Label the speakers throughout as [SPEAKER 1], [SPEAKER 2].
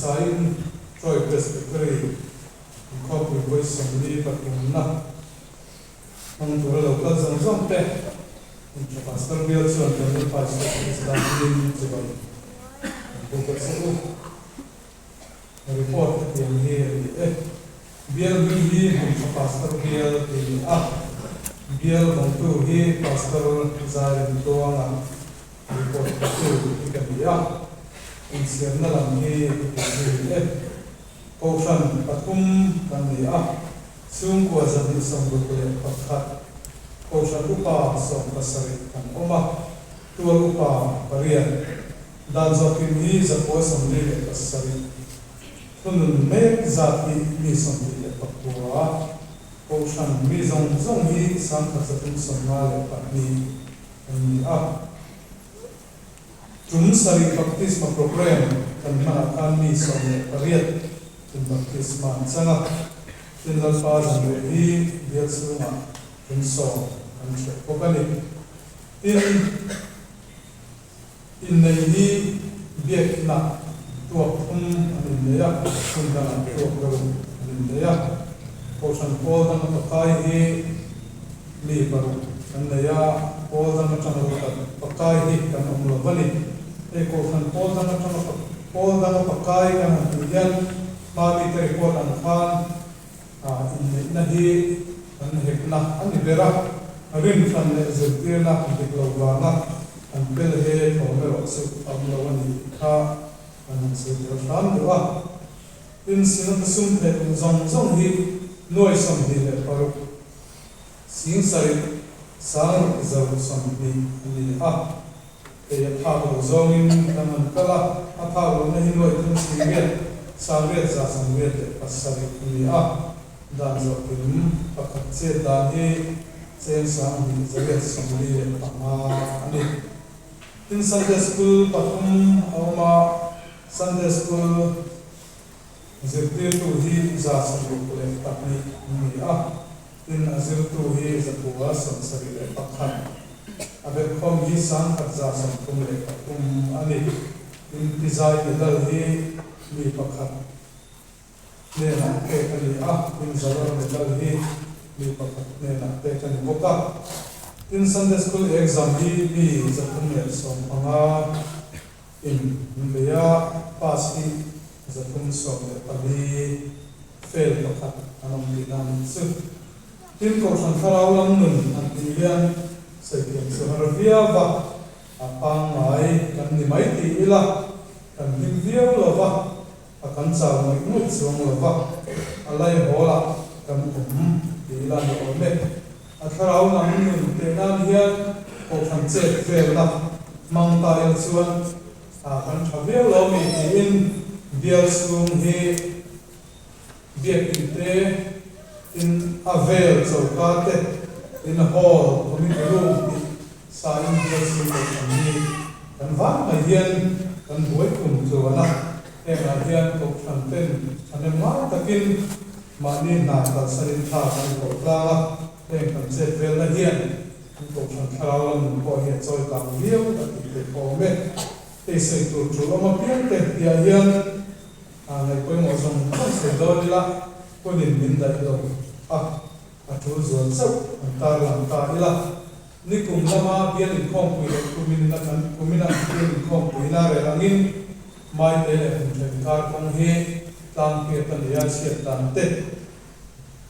[SPEAKER 1] Hmasain Troy Presbytery inkhawmpui vawi 43 na hmang tura lo kal zawng zawng te Inṭha Pastor bial chuan kan Lalpa Isua Krista hmingin chibai an buk a che u. Report hetiang hi a ni e. Bial hming hi Hmunṭha Pastor bial tih a ni a. Bial vawngtu hi Pastor Zairin Tluanga report petu hi ka ni a. Inchhiarna lam hi hetiang hi a ni e. Kohhran pathum kan ni a. Chhungkua 261, Kohhran upa 17 kan awm a, tual upa pariat, dan zawhkim hi 947, thunun mek zat hi mi 29, Kohhran mi zawng zawng hi 1352 an ni a. Tum sarih baptisma program kan hmanah khan mi 18 in baptisma an chang a, tin Lalpa zanriah hi bial chhungah tum sawm kan hreh bawk a ni. Tin, innei hi biakinah tuak thum an innei a, hmun dangah tuak lo an innei a. Kohhran pawl danga pakai hi mi paruk kan nei a, pawl dang atanga lo kal pakai hi kan awm lo a ni. Hei Kohhran pawl dang atanga pawl danga pakai kan han tih hian hma mite report ang khan inneihna hi kan hekna a ni ber a, rinhran leh zirtirna dik lo vanga an pel he thawm erawh chu a awm lo a ni tih kha kan han sawi tel hram duh a. Tin, Synod-a sum theih duh zawng zawng hi nuai 26, 7000 020 a ni a. Hei a phak lo zawngin kan han kal a, a phak lohna hi nuai thum singriat, sangriat za 87 a ni a. Dan zawh kim pakhat chet dan hi cheng 2845 a ni. Tin, Sunday School pathum a awm a, Sunday School zirtirtu hi 62 an ni a, tin a zirtu hi 971. A belhkhawm hi 1133 a ni. Tin, Tizai medal hi mi pakhat hnenah pek a ni a, tin Zawar medal hi mi pakhat hnenah pek a ni bawk a. Tin, Sunday School exam hi mi 315 In leia pass hi 314, fail pakhat an awm tihna a nih chu. Tin, Kohhran Thlarau lam nun han tih hian sawifiam chu har viau va, a pangngai kan ni mai tih ila kan hlim viau lo va, a kan chau ngawih ngawih chuang lo va, a laihawl ah kan awm tih ila ni awm e. A thlarau lam nun teh nan hian Kohhran chet velna hmang ta ila chuan a kan tha viau lo mi tiin bial chhung hi biakin te tin a vel choka te tin hall committee room tih sa in bial chhung Kohhran hi kan vang mai hian kan buai kum tluan a, hengah hian Kohhran ten thahnem ngai takin Mahni hna kalsanin thla kan koh tlang a, heng kan chet velna hian an kohhran thlarau lam nun pawh hi a chawi kang viau a tih theih pawh awm e. Hei sawi tur tul awm apiang te tiah hian ngaih pawimawh zawng zawng sawi dawn ila hunin min daih lo a, a tul zual chauh an tarlang ta ila. Nikum lama bial inkhawmpui leh kumina kan kumina bial inkhawmpui la rel angin Maite leh Hmunṭhen kar kawng hi tlangpiat a ni a, chhiat dan te.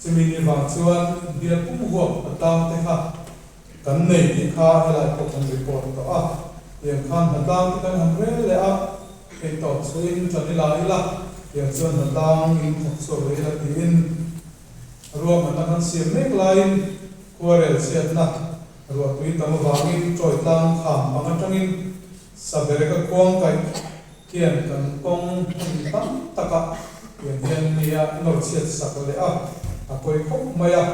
[SPEAKER 1] Chumi ni vang chuan bial pum huap a tlang te kha kan nei tih kha helai pawh kan report tawh a. Tiang khan hnatlang te kan han rel leh a, theih tawp chhuin ṭan ila ila, tiang chuan hnatlang in thawk chhuak leh ila tiin ruahmanna kan siam mek laiin khuarel chhiatna ruahtui tam avangin ṭawi tlang kham pang aṭangin Sabereka khuang kaih hian kan kawng hmun tam takah pian hian mi a nawr chhiat sak leh a, a pawi khawp mai a,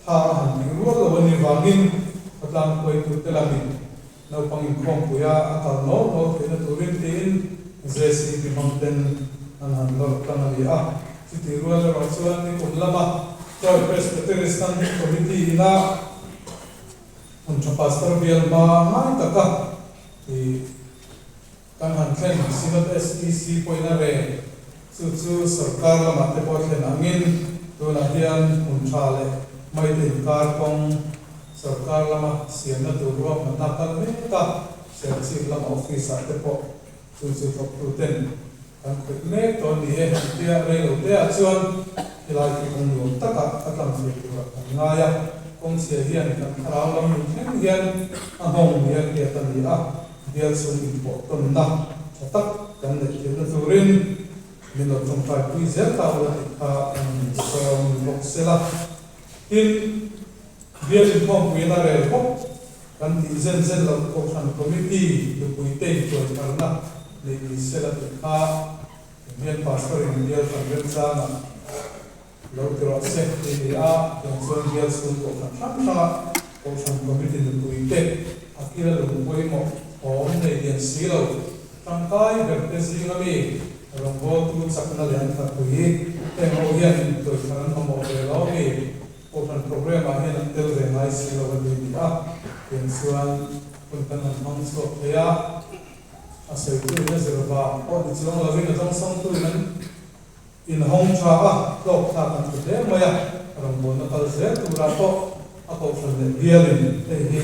[SPEAKER 1] tha a han tih rual lo a ni vangin khawtlang khuaitute lamin naupang inkhawmpui a a kal nawl nawl theihna turin tiin JCB hmangten an han nawr tlang a ni a. Chutih rual erawh chuan nikum lama Troy Presbytery Standing Committee ina Hmun tha Pastor bial hma ngai taka i kan han thlen Synod SEC pawhin a rel. Chu chu sorkar lamah te pawh thlen angin tunah hian hmun tha leh maite inkar kawng sorkar lama siamna tur ruahmanna kal mek a, Serchhip lama office ah te pawh chu chu thawktuten kan khawih mek tawh a ni e. Engtia reilo te ah chuan khilai khi kawng nuam takah a tlang thei turah kan ngai a, kawng chhia hian kan thlarau lam nun thleng hian a nghawng nia hriat a ni a. Bial chhung inpawh tawnna tha tak kan neih theihna turin min lo tawngtai pui zel ta ula tih kha kan min sawm ni bawk se la. Tin, bial inkhawmpuiin a rel bawk kan tih zen zen loh Kohhran Committee nupui te intuai tharna neih ni se la tih kha hian Pastor in bial kan remchangah Lo ti rawh se ti ni a, tiang chuan bial chhung kohhran hrang hranga kohhran committee nupui te a kil a lung pawimawh awm nei lian si lo tangkai ber te zinga mi rawngbawltu chakna leh an thlapui heng ho hian intuai thar an mamawh ve lo mi kohhran program ah hian an tel ve ngai si lo a ti ni a, tiang chuan hun kan han hmang chhuak thei a, a sawitu in a zir vang pawh ni chuang lovin a dawngsawngtu in an Inhawng tha a, hlawk thlak an ti hle mai a, rawngbawlna kal zel turah pawh a kohhran leh bialin hei hi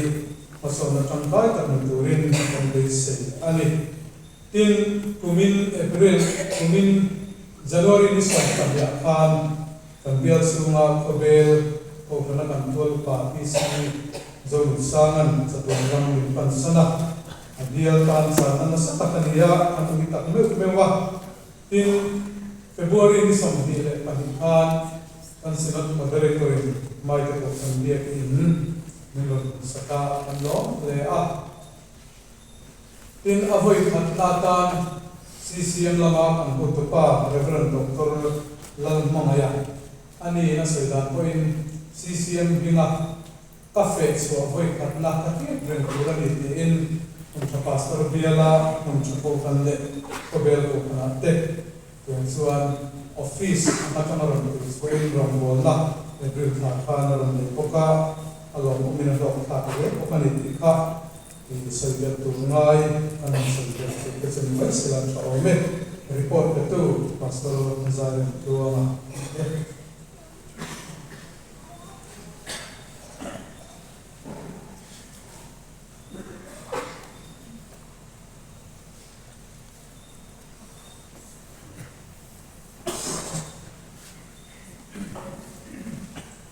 [SPEAKER 1] hmasawnna tangkai tak ni turin kan beisei a ni. Tin, kumin April, kumin January ni 12 ah khan kan bial chhunga khawvel kohhrana kan tual upa PC Zonunsanga'n chatuan ram min pansan a, a bial tan channa nasa tak a ni a, kan ui tak meuh meuh a. Tin, February ni 22 khan kan Synod Moderator-in Maite Kohhran Biakin min rawn hmuhsak a, kan lawm hle a. Tin, a vawi khatna atan CCM lama kan hotupa Rev. Doctor Lalhmangaia a niin a sawi dan pawhin CCM hminga Ka feh chhuah vawi khatna ka hriat reng tur a ni tiin Hmuntha Pastor biala Hmuntha Kohhran leh Khawbel Kohhranah te tiang chuan Office ang atanga rawn tur chhuahin rawngbawlna April thla khan a rawn nei bawk a, a lawmawmin a hlawk thlak hle bawk a ni tih kha i sawi belh tur ngai an rawn sawi belh theih te chu ni mai sela tha awm e. Report petu Pastor Zairemtluanga te.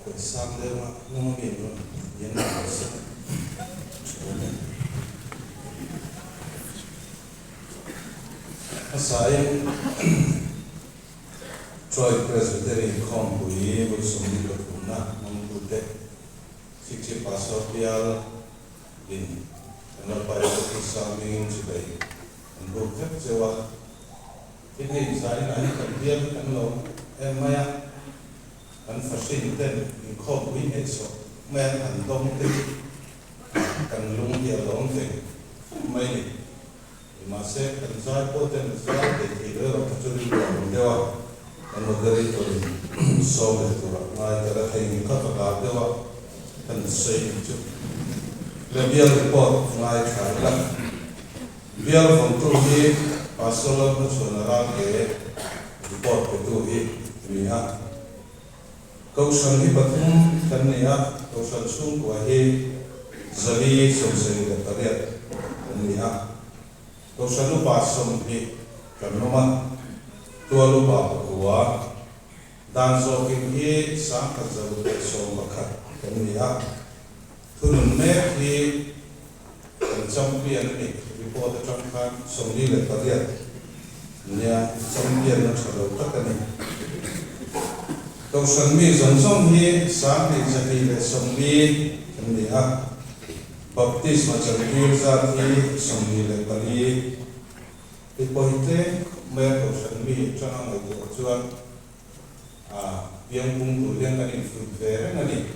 [SPEAKER 2] Kawih sang deuha hnung ami an rawn lian leh tawh se tha awm e. Hmasain Troy Presbytery Inkhawmpui vawi 23 na hmangtute Sikchhip Pastor Bial in kan Lalpa Jesu Krista hmingin chibai an buk vek cheu a. Tin hei zaninah hian kan bial hi kan lo em mai a, kan fahrin ten inkhawmpui hnehsawh mai an han dawng te hi kan lung hi a lawm ve mai ni. Mahse, kan zai pawh ten zai thei thei lo erawh kha chu rilru a awm deuh a, kan moderator in sawm leh tur a ngai tel a, thei ning kha ka kar deuh a, kan sawi nih chu. Le bial report ngai thla ila, bial vawngtu hi Pastor Lalhmachhuana Ralke report petu hi a ni a. Kohhran hi pathum kan ni a, Kohhran chhungkua hi 478 kan ni a, Kohhran upa 20 kan awm a, tual upa pakua, dan zawkin hi 1111 kan ni a, thunun mek hi kan champion a ni, report atang khan 48 nia champion na tha lo tak a ni. Kohhran mi zawng zawng hi 2240 kan ni a, baptisma chantir zat hi 24. Ti pawi tlem khawp mai a kohhran mi atanga ngaihtuah chuan a piangpung tur hian kan infuih ve reng a ni.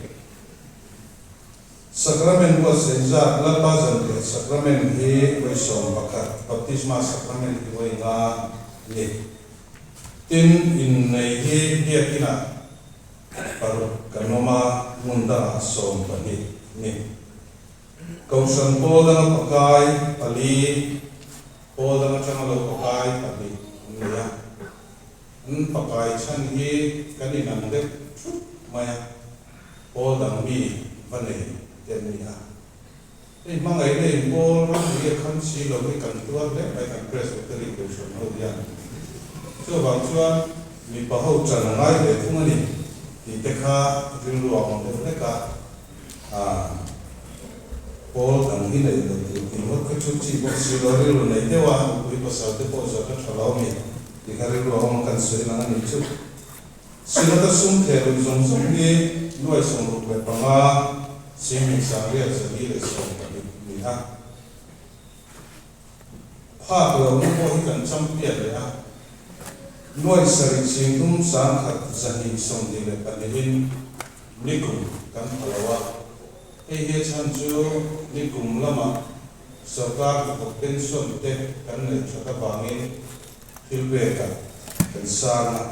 [SPEAKER 2] Sacrament buatsaih zat, Lalpa zanriah Sacrament hi vawi 11, Baptisma Sacrament hi vawi nga a ni. Tin, innei hi biakinah paruk kan awm a, hmun dangah 12 a ni. Kohhran pawl danga pakai pali, pawl dang atanga lo pakai pahnih an ni a. An pakai chhan hi kan inang deuh thut mai a, pawl dang mi va nei te an ni a. Hei hmangaihna in pawl ram ri a kham si lo hi kan tuar hle mai kan Presbytery Kohhran ho hian. Chuvang chuan mipa ho chan a ngai ve thung a ni tih te kha rilru a awm deuh hlek a. Pawl dang hi neih loh tur tih ngawt kha chu chi bawk si lo, rilru nei deuh a, nupui pasal te pawh zawt a tha lo a mi tih kha rilru a awm a kan sawi lang a nih chu. Synod-a sum theh luh zawng zawng hi nuai 65 singming sangriat 412 ni a. Phak lohna pawh hi kan champion leh a, nuai sarih singthum sangkhat zahnih sawmhnih leh pahnihin nikum kan pha lo a. Hei hi a chhan chu nikum lama sorkar hnathawk pension te kan neih that avangin thil pekah kan sang a,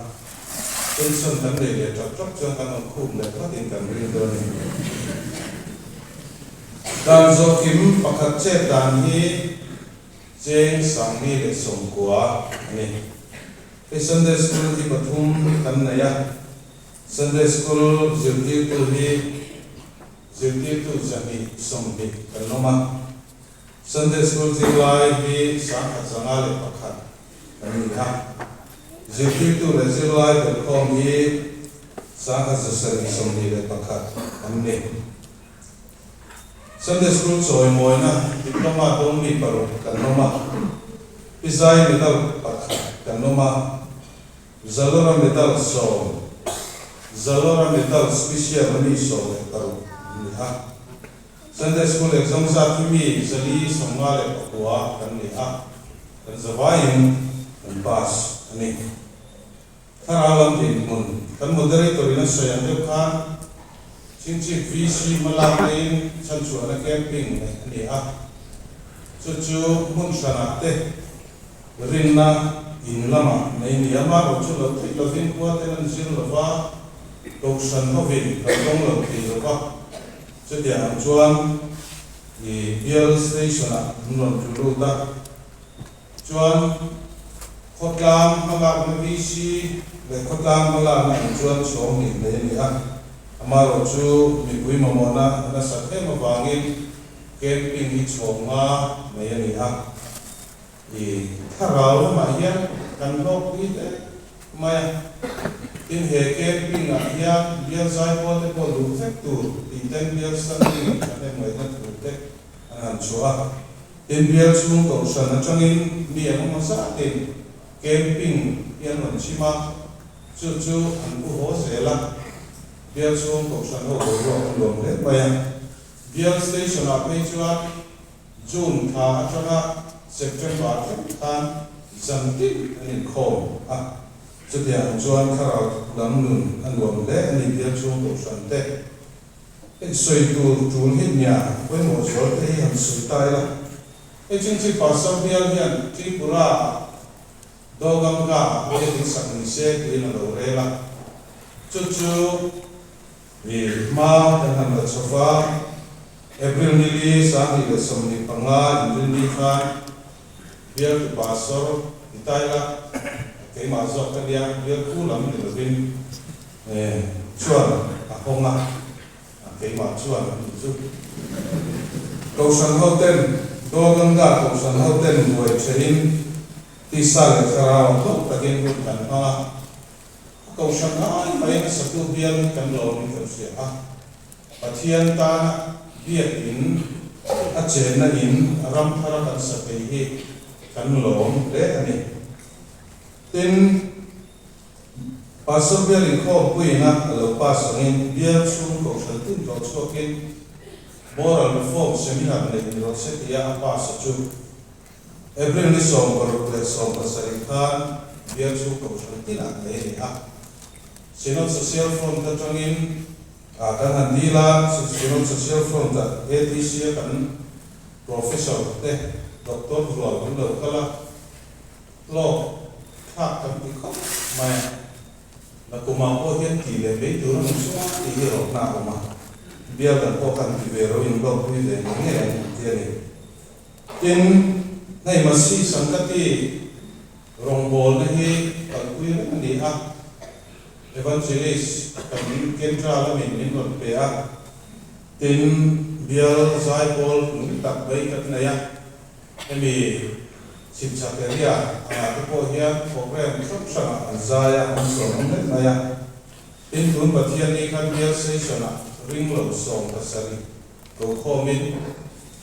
[SPEAKER 2] pension kan nei leh tap tap chuan kan awm khum leh vatin kan ring dawn a ni. Dan zawhkim pakhat chet dan hi cheng 1090 a ni. Hei Sunday School hi pathum kan nei a, Sunday School zirtirtu hi zirtirtu 220 kan awm a. Sunday School zirlai hi 1501 kan ni a, zirtirtu leh zirlai belhkhawm hi 1721 an ni. Sunday School chawimawina Diploma dawng mi paruk kan awm a, Pizai Medal pakhat kan awm a, Zalora Medal sawm, Zalora Medal Special a mi 16 an ni a. Sunday School exam zat hi mi 459 kan ni a, kan zavaiin kan pass a ni. Thlarau lam dinhmun kan moderator in a sawi ang deuh khan Chingchip VC hmalak neiin chhanchhuahna camping neih a ni a, chu chu hmun hranah te rinna in lamah nei ni a, amaherawh chu lo theih lovin khua ten an zir lova, kohhran hovin kan dawng lo thei lova. Chutiang ang chuan i bial station-ah an rawn tlu lut a, chuan khawtlang hmalakna VC leh khawtlang hmalakna ang chuan chhawng hnih nei a ni a. Amaherawh chu mipui mamawhna a nasat em avangin camping hi chhawng nga nei a ni a. I thlarau lamah hian kan hlawkpui hle mai a, tin he camping ah hian bial zaipawl te pawh luh vek tur tih ten bial standing in thahnem ngaihna thu te an han chhuah a, tin bial chhung kohhran atangin mi an awm zatin camping hi an rawn chhim a, chu chu an pu haw zel a, bial chhung kohhran ho boruak a nuam hle mai a, bial station ah phei chuan June thla atanga September thleng khan zan tin an inkhawm a, chutiang ang chuan thlarau lam nun a nuam hle a ni bial chhung kohhran te. Hei sawi tur tul hi nia pawimawh zual te hi han sawi ta ila. Hei chingchi Pastor bial hian Tripura ah Doganga ah biakin sak ni se tiin a lo rel a, chu chu I hma kan han la chho va, April ni li 2025 inrinni khan bialtu pastor ti ta ila, keimah zawk ka nia, bialtu lam ni lovin chuan a hawng a, keimah chuan a ni chu. Kohhran hoten, Doganga kohhran hoten buai thehin tisa leh thlarau ang hlauh takin hun kan hmang a. A kohhran ngai mai a satu bial hi kan lawmin kan hria a, Pathian tana biakin a chenna in ram thara kan sa thei hi kan lawm hle a ni. Tin, Pastor bial inkhawmpuiina a lo pass angin bial chhung kohhran tin tlawh chhuakin Moral Reform Seminar neih ni rawh se tia a pass a chu. April ni 16 leh 17 khan bial chhung kohhran tinah nei a ni a. Synod Social Front atangin kan han dil a, Synod Social Front ah ATC a kan Professor te Doctor rual an lo kal a, hlawk thlak kan ti khawp mai a. Nakumah pawh hian tih leh mai tur a ni chuan tih hi rawhna a awm a, bial dang pawh khan ti ve ro in hlawkpui ve ngei ngei ang tih a ni. Tin, hei Masi Sangkati rawngbawlna hi kalpui. kalpui reng a ni a. Evangelist kan Kendra lamin min rawn pe a, tin bial zaipawl nung tak mai kan nei a, hemi chhipchhak area angah te pawh hian program hrang hrangah an zai a, an sawm awm reng mai a. Tin tun Pathianni khan bial session-ah ringlo 17 kokhawmin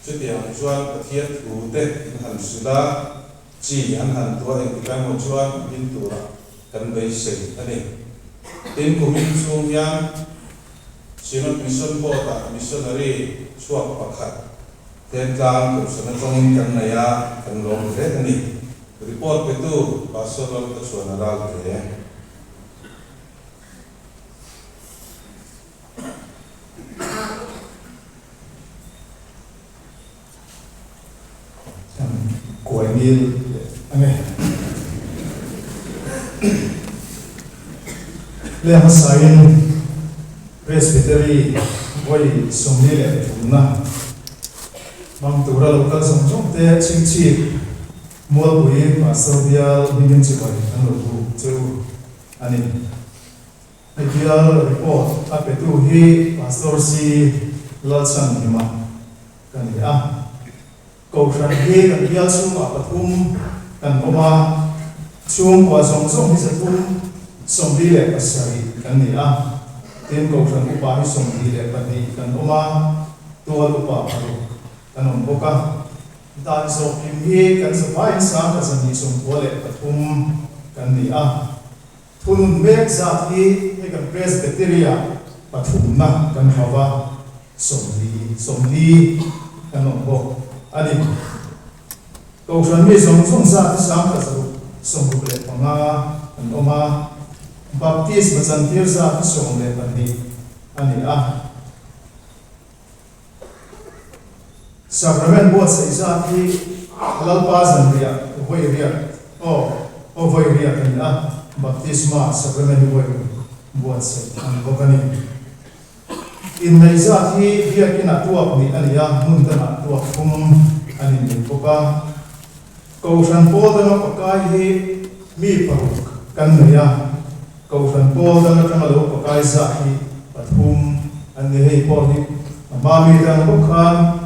[SPEAKER 2] chutiang chuan Pathian thu te an han hrilh a, Chi an han tuah engtik lai maw chuan in turah kan beisei a ni. Tin, kumin chhung hian Synod Mission Board-ah missionary chhuak pakhat Thentlang Kohhran atangin kan nei a, kan lawm hle a ni. Report petu Pastor Lalkachhuana Ralte.
[SPEAKER 1] Kan kuai ngil leh ang e. Leh hmasain Presbytery vawi 43na hmang tura lo kal zawng zawng te chhingchhip Mualpui Pastor Bial hmingin chibai an lo buk cheu a ni. Bial report a petu hi Pastor C. Lalchhanhima ka ni a. Kohhran hi kan bial chhungah pathum kan awm a, chhungkua zawng zawng hi 347 kan ni a. Tin, Kohhran upa hi 22 kan awm a, tual upa paruk kan awm bawk a. Dan zawhkim hi kan zavaiin 1293 kan ni a. Thunun mek zat hi hei kan Presbytery-ah pathumna kan hau a, 40, 40 kan awm bawk a ni. Kohhran mi zawng zawng zat hi 1665 kan awm a, Baptist machantir zat hi 12 a ni a. Sacrament buatsaih zat hi Lalpa zanriah vawi riat, aw, aw vawi riat a ni a, Baptisma Sacrament hi vawi buatsaih a ni bawk a ni. Inneih zat hi Biakinah tuak nih a ni a, hmun danah tuak thum a ni mai bawk a. Kohhran pawl danga pakai hi mi paruk kan nei a, Kohhran pawl dang atanga lo pakai zah hi pathum an ni. Hei pawh hi a hma mi te ang bawk khan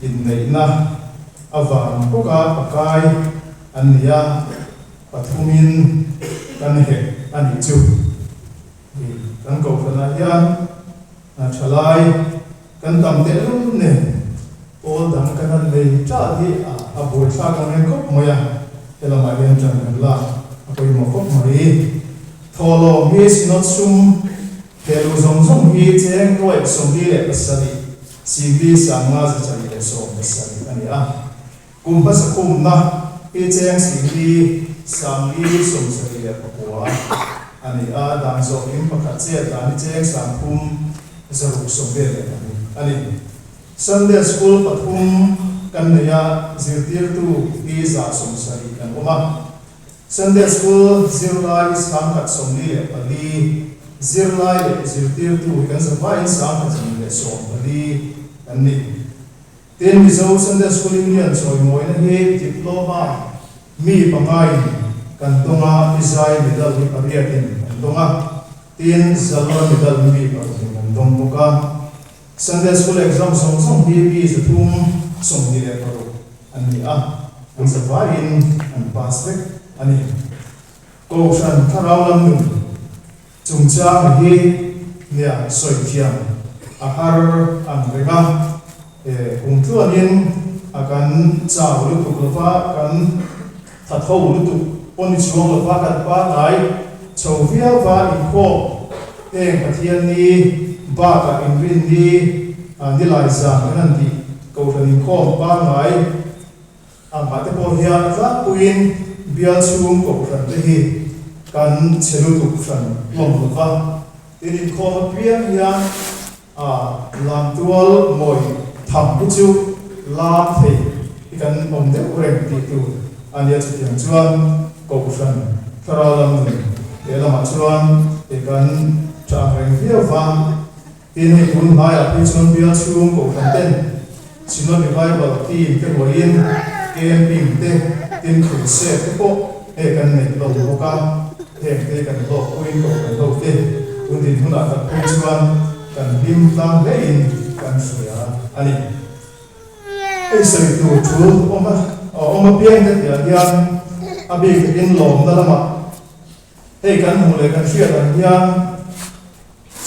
[SPEAKER 1] inneihna avang bawka pakai an ni a, pathumin kan hek a nih chu. Kan kohhranah hian thalai kan tam tehlul nen pawl dang kan han nei ṭal hi a buaithlak ang reng khawp mai a, helamah hian ṭan kan lak a pawimawh khawp mai. Thawhlawm hi Synod sum hehluh zawng zawng hi cheng nuaih 47 singli sanga 117 a ni a. Kum hmasa khumna hi cheng singli 979 a ni a, dan zawh kim pakhat chet dan hi cheng 3622 a ni. Sunday School pathum kan nei a, zirtirtu hi 170 kan awm a. Sunday School zirlai 1044, zirlai leh zirtirtu hi kan zavaiin 1114 kan ni. Tin, Mizo Sunday School Union chawimawina hi Diploma mi pangain kan dawng a, Izai Medal hi pariatin kan dawng a, tin, Zalor Medal hi mi parukin kan dawng bawk a. Sunday School exam zawng zawng hi mi 326 an ni a, an zavaiin an pass vek a ni. Kohhran Thlarau lam nun Chungchang hi nia sawi thiam a har ang reng a, kum tluanin a kan chau lutuk lova, kan tha tho lutuk pawh ni chuang lova kan pangngai chho viau va inkhawm heng Pathianni bakah inrinni nilai zan kan han tih Kohhran inkhawm pangngai Amah te pawh hian a tlangpuiin bial chhung kohhran te hi kan chhe lutuk hran hlawm lo va, tin inkhawm apiang hian a lamtual mawi tham hi chu lam thei hi kan awm deuh reng tih tur a nia. Chutiang chuan kohhran thlarau lam nun lehlamah chuan kei kan tha ang reng viau va. Tin, hei tun hnaiah phei chuan bial chhung kohhran ten Synod Revival Team te ruaiin camping te, tin crusade te pawh hei kan neih hlawm bawk a. Heng te kan hlawkpuiin kohhran ho te tun dinhmunah tak phei chuan kan hlim tlang hlein kan hria a ni. Hei sawi tur thu awm a awm apiang te tihah hian a bik takin lawmna lamah hei kan hmuh leh kan hriat ang hian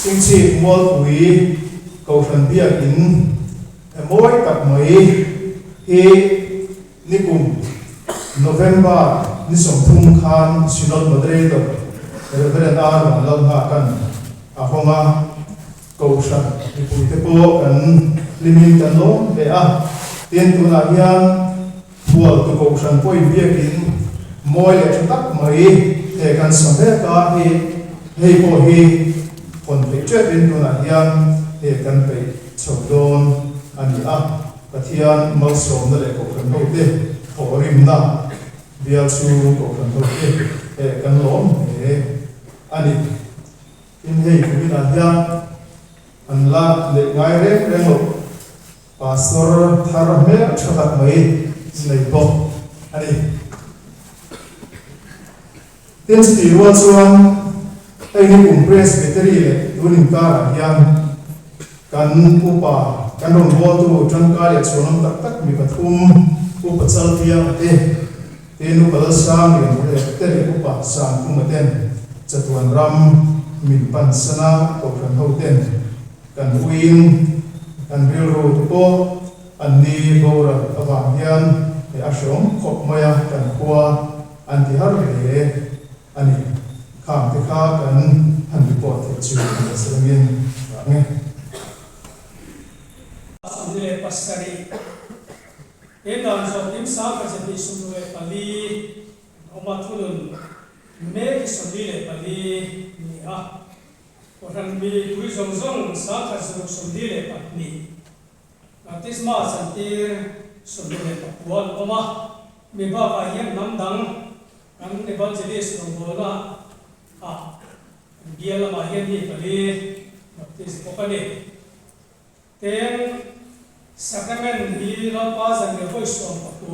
[SPEAKER 1] Chhingchhip Mualpui Kohhran Biakin mawi tak mai hi nikum November ni 30 khan Synod Moderator Rev. R. Vanlalnghakan a hawng a, Kohhran mipuite pawh kan hlimin kan lawm hle a. Tin, tunah hian Hualtu Kohhran pawhin biakin mawi leh tha tak mai he kan sa mek a, hei hei pawh hi hawn theih tepin tunah hian he kan peih chho dawn a ni a. Pathian malsawmna leh Kohhran hote thawhrimna bial chhung Kohhran hote he kan lawm hle a ni. Tin, hei kuminah hian an la neih ngai reng reng loh Pastor thar hmel tha tak mai nei bawk a ni. Tin, chutih rual chuan hei ni kum Presbytery leh tun inkarah hian kan upa, kan rawngbawltu tangkai leh chhuanawm tak tak mi pathum, Upa Chalpianga te, Tin, Upa Lalsang Lianhawleh te leh Upa Sangkhuma ten chatuan ram min pansan a, Kohhran ho ten kan uiin kan rilru te pawh an ni boral avang hian he a hreawm khawp mai a, kan khua an ti har hle a ni. Khang te kha kan han report theih chu a ni selangin vang e.
[SPEAKER 3] 27. He dan zawh kim sang 224 an awm a, thunun mek hi 44 ni a. Kohhran mi pui zawng zawng 1672 baptisma chantir 29 an awm a. Mi bakah hian hnam dang kan evangelist rawngbawlna ah kan bial lamah hian mi pali baptist bawk a ni. Tin, Sacrament hi Lalpa zanriah vawi 19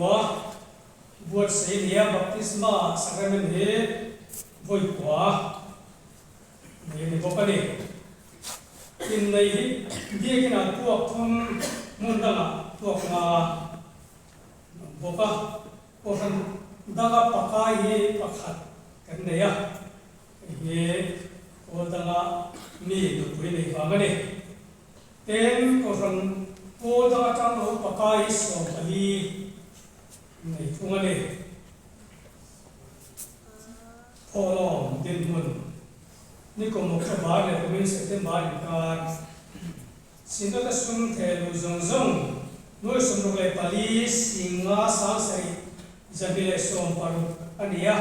[SPEAKER 3] buatsaih a ni a, Baptisma Sacrament hi vawi kua nei a ni bawk a ni. Innei hi biakinah tuak thum hmun dangah tuak nga an awm bawk a, Kohhran danga pakai hi pakhat kan nei a. Hei hi kawl danga mi nupui nei vang a ni. Tin, Kohhran kawl dang atang lo pakai hi 14 nei thung a ni. Thawhlawm dinhmun nikum October leh kumin September inkar Synod-a sum theh luh zawng zawng nuai 64 singa 7 260 a ni a.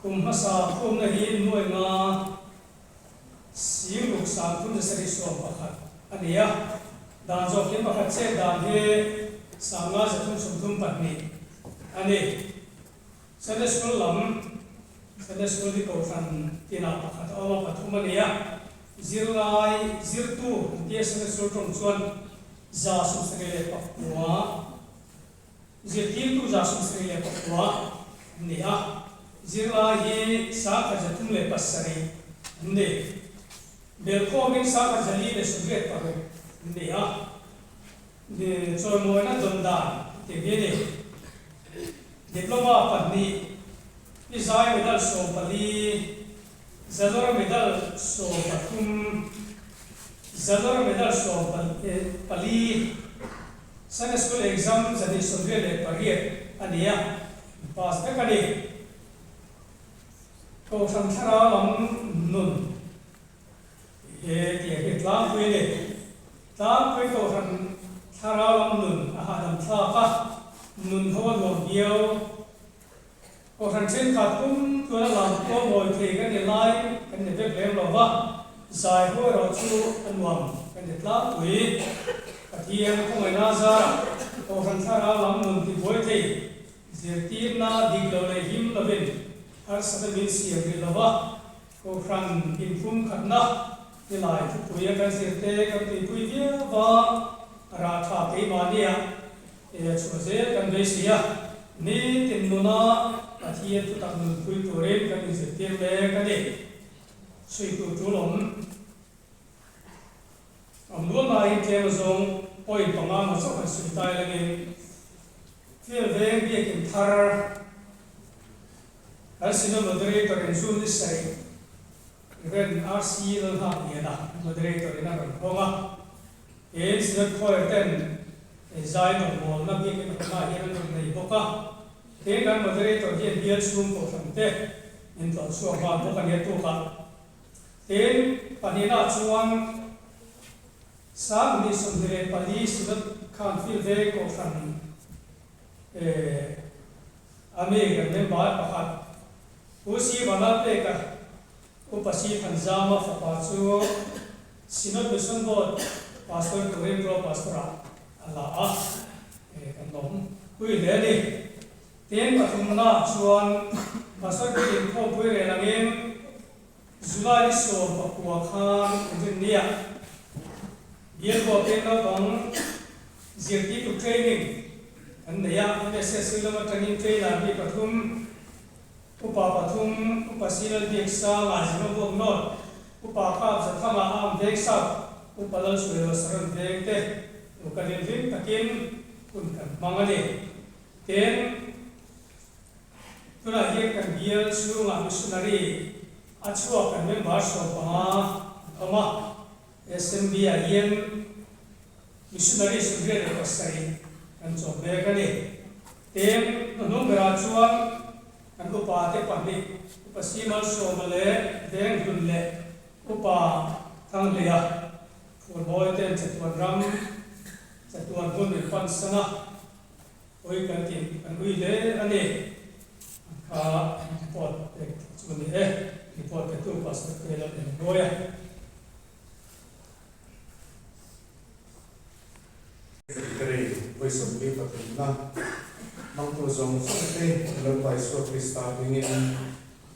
[SPEAKER 3] Kum hmasa khumna hi nuai nga sing ruk sang thum 711 a ni a, dan zawk kim pakhat chet dan hi 5332 a ni. Sunday School lam, Sunday School hi kohhran tinah pakhat a awm a, pathum a ni a, zirlai zirtu an tia Sunday School tawng chuan 79, Zirtirtu 79 an ni a, zirlai hi 1307 an ni. Belkhawmin 1486 an ni a, chawimawina dawn dan tih hi a ni. Diploma pahnih, Pi Zai medal 14, Zalora medal 13, Zalora medal 14, Sunday School exam 228 a ni a, an pass vek a ni. Kohhran thlarau lam nun he tih hi tlangpui a ni. Tlangpui kohhran thlarau lam nun a hahdam thlak a, nun ho a nuam viau. Kohhran thenkhat pum tluan a lam pawh mawi thei kan ni lai kan ni vek lem lo va, zai ho erawh chu a nuam kan ti tlangpui. Pathian khawngaihna zarah Kohhran thlarau lam nun tibuai thei zirtirna dik lo leh him lovin harsatna min siam rih lo va, Kohhran inpumkhatna tilai thupui a kan zirte kan tuipui viau va, rah tha keimahniah E chhuah zel kan beisei a, nitin nuna Pathian thutak nunpui turin kan inzirtir mek a ni. Chhui tur tul awm awm lual laiin tlem azawng point panga maw chauh han sawi tai langin Field veng biakin thar kan Synod Moderator in June ni sarih Rev. RC Lalhak Liana Moderator in a rawn hawng a. Tin, Synod Choir ten zai rawngbawlna biakin awmna hian an rawn nei bawk a. Tin, kan Moderator hian bial chhung kohhran te min tlawh chhuak nghal bawk a nia tukah. Tin, pahnihna chuan 2024 Synod khan field veng kohhran a mi kan member pakhat Pu Si Vanlalpeka Upa Si Thanzama fapa chu Synod Mission Board Pastor turin Pro Pastor-ah a la a, kan lawm pui hle a ni. Tin, pathumna chuan Pastor te inkhawmpui rel angin July ni 19 khan Inrinniah Bial Huapin naupang zirtirtu training kan nei a, MSSU lam atangin trainer mi pathum, Upa pathum, Upa Silal Biaksanga, Zimabawk North, Upa Kap Zathanga, Am Veng South, Upa Lalsuailo Saron Veng te kan inring takin hun kan hmang a ni. Tin, tunah hian kan bial chhungah missionary a chhuak kan member 15 an awm a, SMB ah hian missionary 87 kan chawm mek a ni. Tin, hnuhnung berah chuan kan upa te pahnih, Upa Simalsawma leh Venghlun leh Upa Thanghleia Phulbawi ten chatuan ram, chatuan hmun min pan san a, ui kan tih kan ui hle a ni. An kha report pek chu a ni e, report petu Pastor Kei Lal Engluaia.
[SPEAKER 1] Secretary vawi 43 na hmangtu zawng zawng te Lalpa Isua Krista hmingin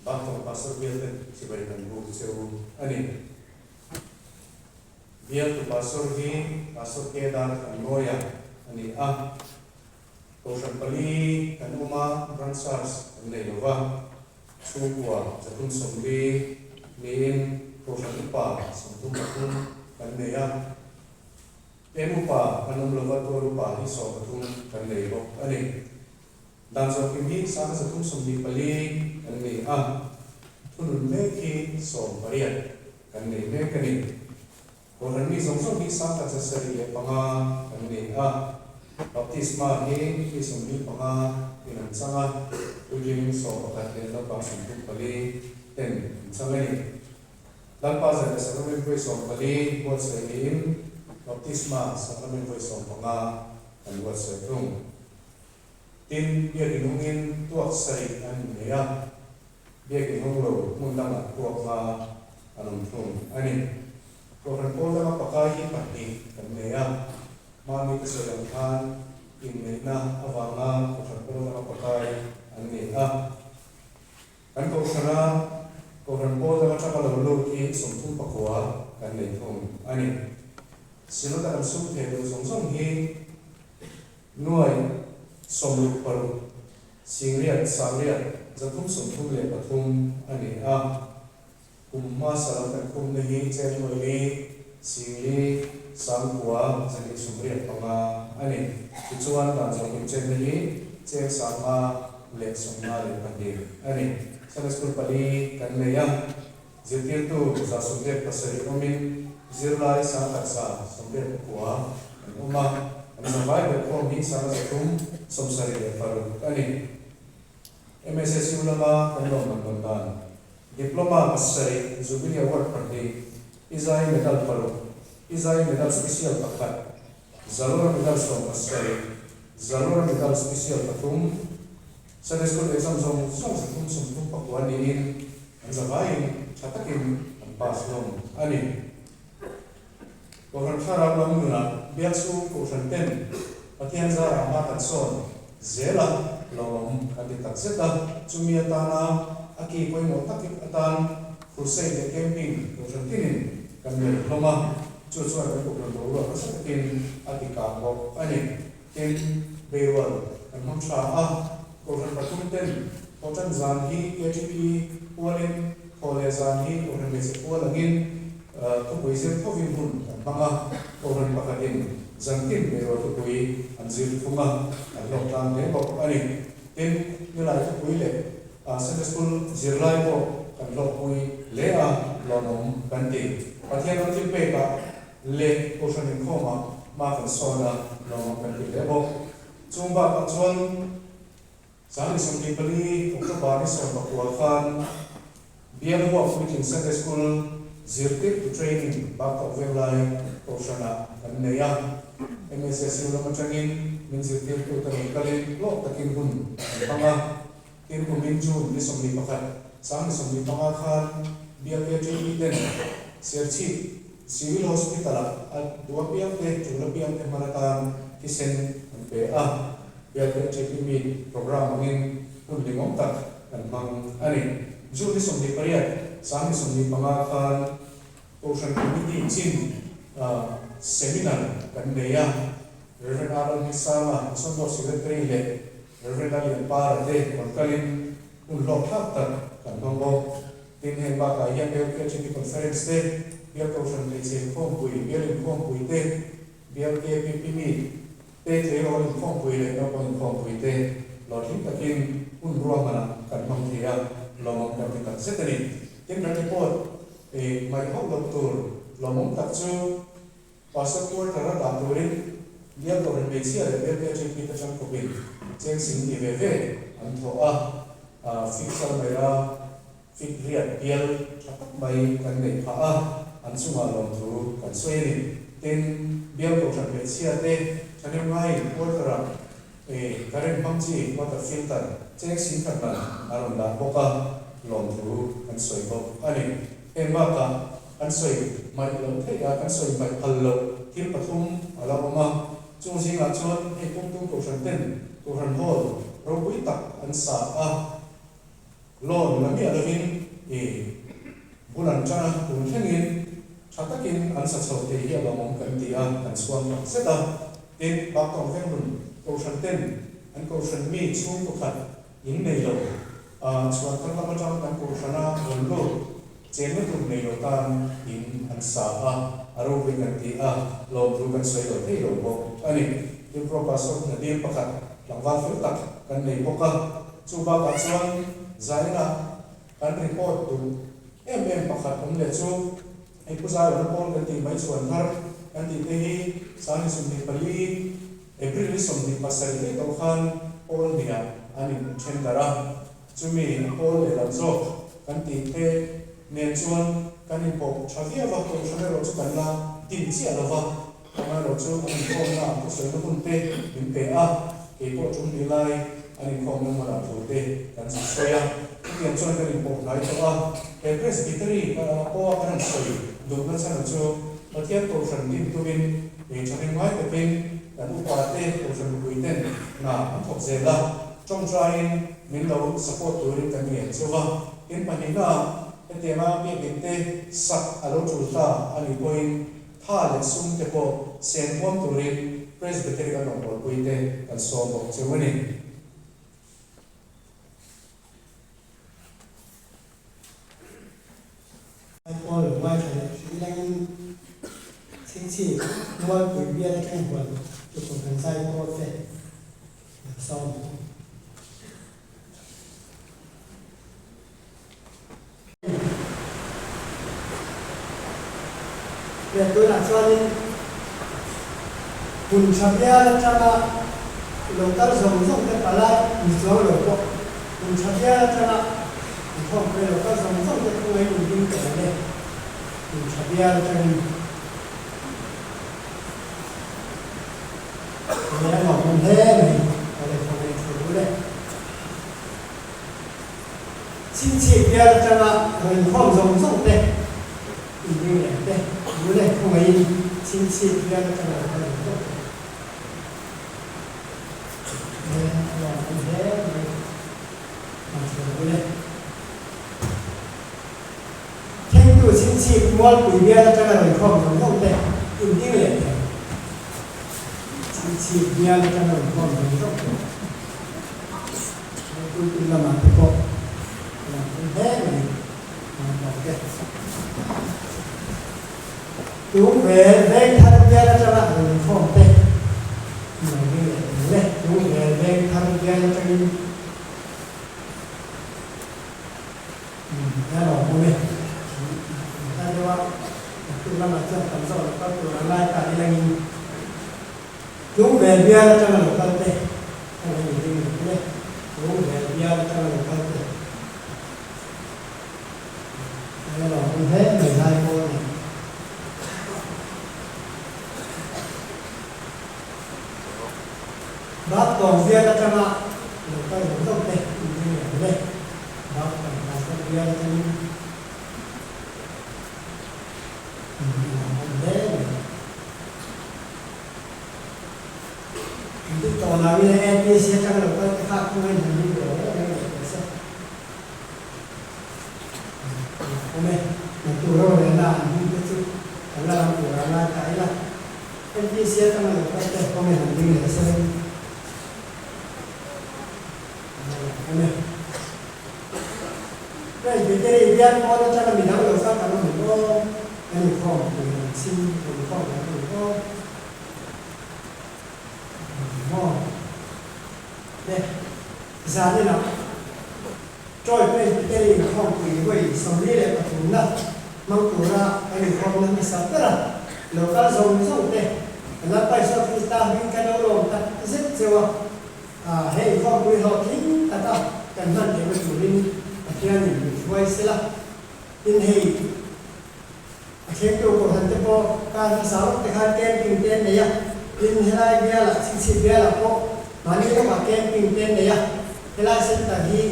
[SPEAKER 1] Baktawng Pastor bialte chibai kan buk che u a ni. Bialtu Pastor hi Pastor Kedar Thanmawia a ni a. Kohhran pali kan awm a, Branch Church kan nei lo va, chhungkua 340 niin Kohhran upa 33 kan nei a. Pem upa kan awm lova tual upa hi 13 kan nei bawk a ni. Dan zawhkim hi 1324 kan nei a, thunun mek hi 18 kan nei mek a ni. Kohhran mi zawng zawng hi 1705 kan nei a, baptisma hi mi 45 in an chang a, puitling 11 leh naupang 34 ten an chang a ni. Lalpa zan leh Sacrament vawi 14 buatsaih niin Baptisma Sacrament vawi 15 kan buatsaih thung. Tin, biakin hungin tuak sarih an innei a, biakin hung lo hmun dangah tuak hma an awm thung a ni. Kohhran pawl danga pakai hi pahnih kan nei a, hmami te sawi ang khan inneihna avanga kohhran pawl danga pakai an ni a. Kan kohhrana Kohhran pawl dang atanga lo lut hi 39 kan nei thung a ni. Synod-a kan sum thei duh zawng zawng hi nuai 66 singriat sangriat 333 a ni a. Kum hmasa lam kan khumna hi cheng nuai li singli sangkua 285 a ni. Tichuan dan zawhkim chenna hi cheng 552 a ni. Sunday School pali kan nei a, zirtirtu 187 awmin zirlai 1189 an awm a, an zavai ber khawm hi 1376 a ni. MSSU lama kan lawmman dawn dan, Diploma pasarih, Jubilee Award pahnih, Izai Medal paruk, Izai Medal Special pakhat, Zalura Medal 17, Zalura Medal Special pathum, Sunday School exam zawng zawng 339 niin an zavaiin tha takin an pass hlawm a ni. Kohhran thlarau lam nunah biak chhung kohhran ten Pathian zarah hma kan sawn zel a, lawmawm kan ti tak zet a, chumi atana a ki pawimawh tak atan crusade leh camping kohhran tinin kan nei hlawm a, chu chuan kan kohhran boruak nasa takin a ti kang bawk a ni. Tin, beirual kan hmang tha a, kohhran pathum ten. Thawhṭan zan hi KTP pualin Thawhleh zan hi Kohhran Hmeichhe pual angin thupui zir thovin hun kan hmang a, Kohhran pakhatin zan tin Beirual thupui an zir thung a, an hlawk tlang hle bawk a ni. Tin, nilai thupui leh Sunday School zirlai pawh kan hlawkpui hle a, lawmawm kan ti. Pathian ram thil pekah leh Kohhran inkhawmah hma kan sawn a, lawmawm kan ti hle bawk. Chung bakah chuan Sangni 24 October ni 19 khan Bial Huap Puitling Sunday School zirtirtu training Baktawk Venglai Kohhranah kan nei a. MSSU lam atangin min zirtirtute rawn kalin hlawk takin hun an hmang a. Tin kumin June ni 21 Sangni 15 khan Bial KTP ten Serchhip Civil Hospital-ah a dua piangte, tul apiangte hman atan thisen an pe a. Bialte TP Meet programme angin hun hlimawm tak kan hmang a ni. June ni 28, Sangni 25 khan Kohhran Committee chin seminar kan nei a. Rev. R. Lalhmitsanga, Mission Board Secretary leh Rev. Lalianpara te rawn kalin hun hlawkthlak tak kan hmang bawk. Tin, heng bakah hian Bialke TP Conference te, Bial Kohhran Hmeichhe Inkhawmpui, Bial Inkhawmpui te, Bialke PP Meet te tleirawl inkhawmpui leh naupang inkhawmpui te hlawhtling takin hun ruahmanah kan hmang thei a, lawmawm kan ti tak zet a ni. Tin, kan report ei hmaih hauh loh tur lawmawm tak chu Pastor Quarter a dah turin Bial Kohhran Hmeichhia leh Bial KGP te tangkawpin cheng sing ni ve ve an thawh a, fixal mai a. Fik riat bial tha tak mai kan neih phah a, an chungah lawmthu kan sawi a ni. Tin, bial kohhran hmeichhia te thahnem ngaiin quarter-ah e current hmang chi water filter cheng sing khat man a rawn dah bawk a, lawmthu kan sawi bawk a ni. Heng bakah kan sawi hmaih loh theih a, kan sawi hmaih phal loh thil pathum a la awm a, chung zingah chuan hei Pumtung kohhran ten kohhran hall ropui tak an sa a, Loan la miah lovin i bul an tan a, tun thlengin tha takin an sa chho thei hi a lawmawm kan ti a, kan chhuang tak zet a. Tin, Baktawng Venglun Kohhran ten an Kohhran mi chhungkaw khat in nei lo, chhuan thar lam atang kan Kohhrana rawn lut chenna tur nei lo tan in an sa a, a ropui kan ti a, lawmthu kan sawi lo thei lo bawk a ni. Tin, Pro Pastor Nadir pakhat tlangval fel tak kan nei bawk a. Chu bakah chuan zaina kan report duh em em pakhat awm leh chu hei Pu Zaiawna pawl kan tih mai chhuan thar kan tih te hi Sangni 24 April ni 27 daih tawh khan pawl hniah an in then darh a, chumi a pawl lehlam zawk kan tih te nen chuan kan inpawh tha viau a, kohhran erawh chu kan la din chiah lo va, Amaherawhchu an inkhawmna ah thusawina hun te min pe a, kei pawh tum ni lai an inkhawmna hmunah thu te kan zuk sawi a, chutiang chuan kan inpawh hnai tawh a. He Presbytery pawha kan han sawi duhna chhan chu Pathian Kohhran din tumin ei thahnem ngai takin kan upa te Kohhran mipui ten hna an thawk zel a, tawngtaiin min lo support turin kan ngen chauh a. Tin pahnihna hetianga biakinn te sak a lo tul ta a nih pawhin Tha leh sum te pawh sen huam turin Presbytery kan rawngbawlpui te kan sawm bawk cheu a ni.
[SPEAKER 4] Aipawl lo ngaithla leh hrih langin Chhingchhip Mualpui bial atang huan tukum kan zai pawl te kan sawm ang. Leh tunah chuanin hmun tha bial atanga lo kal zawng zawng te palai ni chuang lo pawh hmun tha bial atanga inkhawmpui lo kal zawng zawng te khawngaiin in ding tawh ang e hmun tha bial atangin leh a nuam hle mai awle khawngaiin thu ru le. Chhingchhip bial atanga rawn inkhawm zawng zawng te, inring leh te, bu leh khawngaihin Chhingchhip bial atanga rawn kal zawng zawng te he a lawm awm hle mai ang chhung bu leh Thlengtu Chhingchhip Mualpui bial atanga rawn inkhawm zawng zawng te, inring leh te, Chhingchhip bial atanga rawn inkhawm zawng zawng te. Pulpit lamah te pawh a lang thei hle mai naupang te. Tung vel veng thar bial atanga rawn inkhawm te an lo ring leh tel e. Tung vel veng thar bial atangin a lawm awm e. An hla deuh a, naktuk lamah chuan tam zawk lo kal tur an lai ta nilangin Tung vel bial atanga lo kal te a lo inring leh tel e. Tung vel bial atanga lo kal te. He lawm awm hle mai lai pawh a ni. Bak tawng bial atanga lo kal zawng zawng te in ring leh ang le. Bak tawng pastor bial atangin in lawm awm hle mai. In dik tawh lo ila APC atanga lo kal te kha khawngaih han ring ve reng reng leh teh se. Awm e, natu rorelna an hming te chu kan la ram tur a ngai ta ila. NPC atanga lo kal te awm e han ding leh se. Awm e. Presbytery bial pawn atanga midang lo kal kan awm em aw? Kan inkhawm pui an chhim kan inkhawm kan awm em aw? Maw? Le. Zan inah Troy Presbytery inkhawmpui vawi 43 na hmang tura kan inkhawmna hmasa ber a, lo kal zawng zawng te kan Lalpa Isua Krista hming kan lo lawm tak zet cheu a, he inkhawmpui hlawhtling taka kan hman theihna turin Pathianin min hruai sela. Tin hei a thlengtu Kohhran te pawh kar hmasa lawk te khan camping te an nei a, tin helai bialah Chhingchhip bialah pawh mahni lawkah camping te an nei a, helai centre hi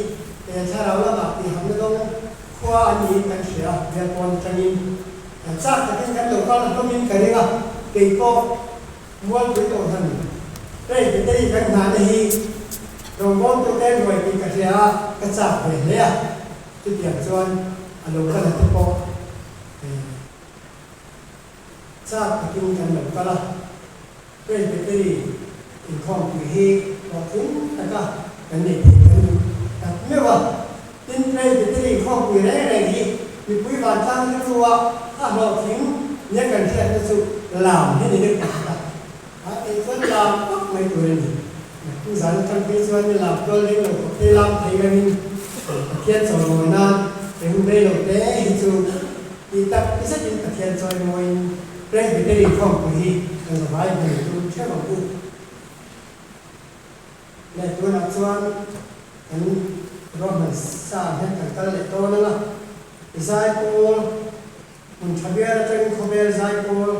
[SPEAKER 4] thlarau lamah tihhamna dawng khua a niin kan hria a, bial pawn atangin chak takin kan lo kal hlawmin ka ring a, kei pawh Mualpui Kohhran Presbytery kan nghahna hi rawngbawltute an ruai tih ka hria a, ka chak ve hle a. Chutiang chuan a lo kal a te pawh chak takin kan lo kal a, Presbytery inkhawmpui hi hlawhtling taka kan nei thei kan duh tak meuh a. Tin, Presbytery inkhawmpui reng reng hi mipui vantlang rilrua a hlawhtling nia kan hriatna chu lam hi ni deuh pakhat a, a tih chuan lam vak mai tur a ni. Naktuk zan atang phei chuan i lam tual leng lo khawp te lam thei rengin Pathian chawimawi nan he hun rei lo te hi chu tih tak zetin Pathian chawimawiin Presbytery khawmpui hi kan zavai hmel tum theuh ang u. Leh tunah chuan kan ruahman sa ang hian kan kal leh dawn ang a, Zaipawl hmun tha bial atangin khawvel Zaipawl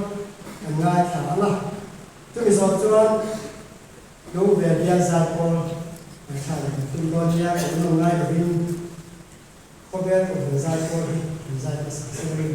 [SPEAKER 4] kan ngaithla ang a. Chumi zawh chuan lung ve bial zai pawl kan thla leh kan tum dawn nia, kan lung ngai lovin khawvel kohhran zai pawl hi kan zai hmasa sengin.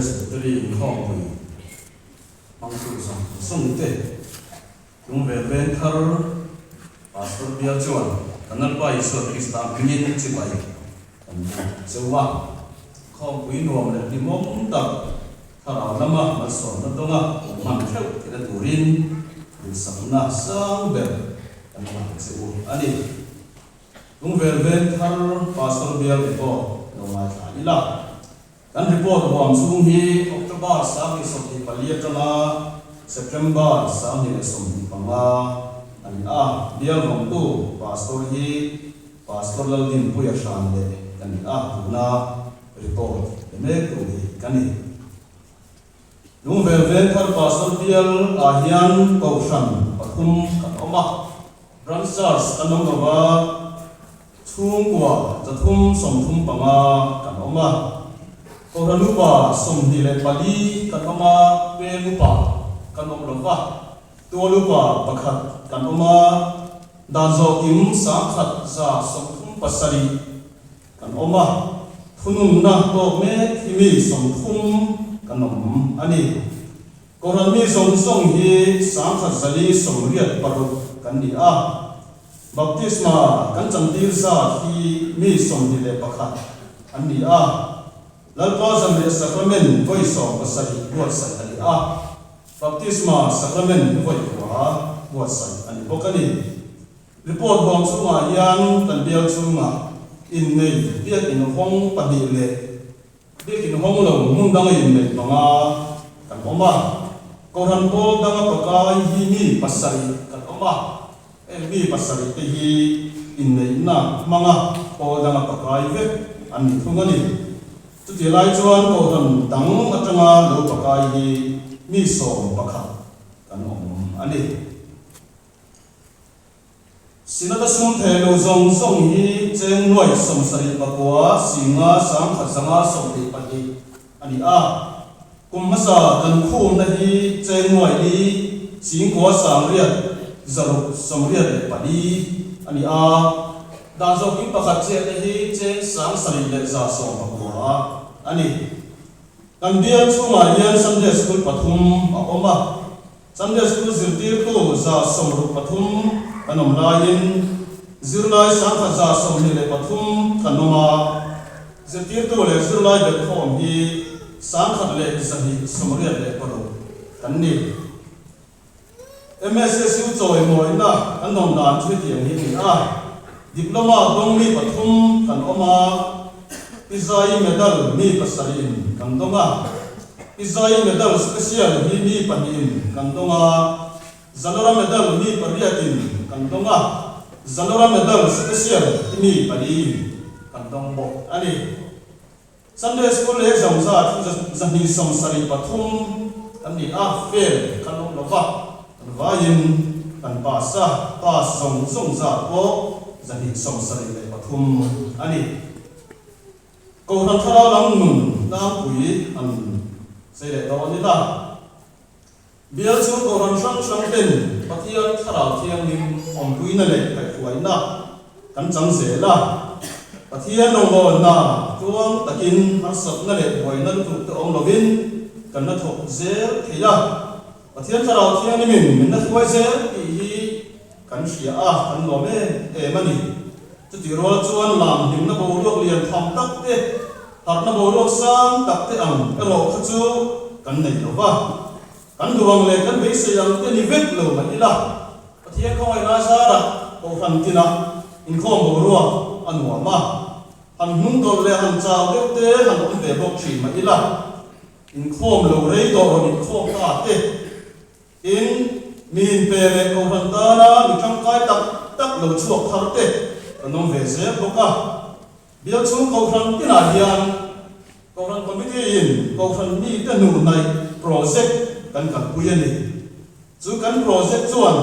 [SPEAKER 5] Presbytery inkhawmpui hmangtu zawng zawng te, Lungvel veng thar Pastor bial chuan kan Lalpa Isua Krista hmingin chibai kan buk cheu a. Khawmpui nuam leh hlimawm tak thlarau lama malsawmna dawnga hman theuh theihna turin duhsakna sang ber kan hlan che u a ni. Lungvel veng thar Pastor bial report lo ngaithla ila. Kan report huam chhung hi October 2024 atanga September 2025 a ni a. Bial vawngtu Pastor hi Pastor Laldinpuia hran leh ka ni a, tuna report pe mek tu hi ka ni. Lungvel Vengthar Pastor bial ah hian Kohhran pathum kan awm a, Branch Church kan awm lova, chhungkua 335 kan awm a, Kohhran upa 24 kan awm a, peng upa kan awm lova, tual upa pakhat kan awm a, dan zawh kim 1137 Kan awm a, thununna tawk mek hi mi 30 kan awm a ni. Kohhran mi zawng zawng hi 1186 kan ni a, baptisma kan chantir zat hi mi 21 an ni a, Lalpa Zanriah Sacrament vawi 17 buatsaih a ni a, baptisma sacrament vawi kua buatsaih a ni bawk a ni. Report huang chhungah hian kan bial chhungah innei biakin hawng pahnih leh biakin hawng lo hmun danga innei panga kan awm a. Kohhran pawl danga pakai hi mi pasarih kan awm a, heng mi pasarih te hi inneihna hmanga pawl danga pakai vek an ni thung a ni. Chutih lai chuan kohhran dang atanga lo pakai hi mi 11 kan awm a ni. Synod-a sum thei lo zawng zawng hi cheng nuai 79 singa 1122 a ni a. Kum hmasa kan khumna hi cheng nuai li singkua sangriat zaruk 84 a ni a. Dan zawk in pakhat chiah te hi cheng 7119 a ni. Kan bial chhungah hian Sunday School pathum a awm a. Sunday School zirtirtu 63 kan awm laiin zirlai 1123 kan awm a, zirtirtu leh zirlai belhkhawm hi 1286 kan ni. MSSU chawimawina kan dawn dan chu hetiang hi a ni a, Diploma dawng mi pathum kan awm a, Izai Medal mi pasarih in kan dawng a. Izai Medal Special hi mi pahnihin kan dawng a, Zalora Medal mi pariatin kan dawng a, Zalora Medal Special hi mi paliin kan dawng bawk a ni. Sunday School exam zat hi 273 kan ni a, fail kan awm lo va, kan vaiin kan pass a, pass zawng zawng zat pawh 273 a ni. Kohhran thlarau lam nun tlangpui an sei leh dawn ila. Bial chu kohhran hrang hrang ten Pathian thlarau thianghlim awmpuina leh kaihhruaina kan chang zel a. Pathian rawngbawlna tluang takin harsatna leh buaina lutuk te awm lovin kan la thawk zel thei a. Pathian thlarau thianghlimin min la hruai zel tih hi kan hria a, kan lawm em em a ni. Chutih rual chuan lam hlimna boruak lian tham tak te, harhna boruak sang tak te ang erawh kha chu kan nei lo va. Kan duh ang leh kan beisei ang te ni vek lo mah ila, Pathian khawngaihna zarah Kohhran tinah inkhawm boruak a nuam a, han hnungtawlh leh han chau deuh te han awm ve bawk thin mah ila, inkhawm lo rei tawh rawn inkhawm ta te, Tin, mi inpe leh Kohhran tana mi tangkai tak tak lo chhuak thar te kan awm ve zel bawk a. Bial chhung Kohhran tinah hian Kohhran Committee in Kohhran mite hnuhnaih project kan kalpui a ni. Chu kan project chuan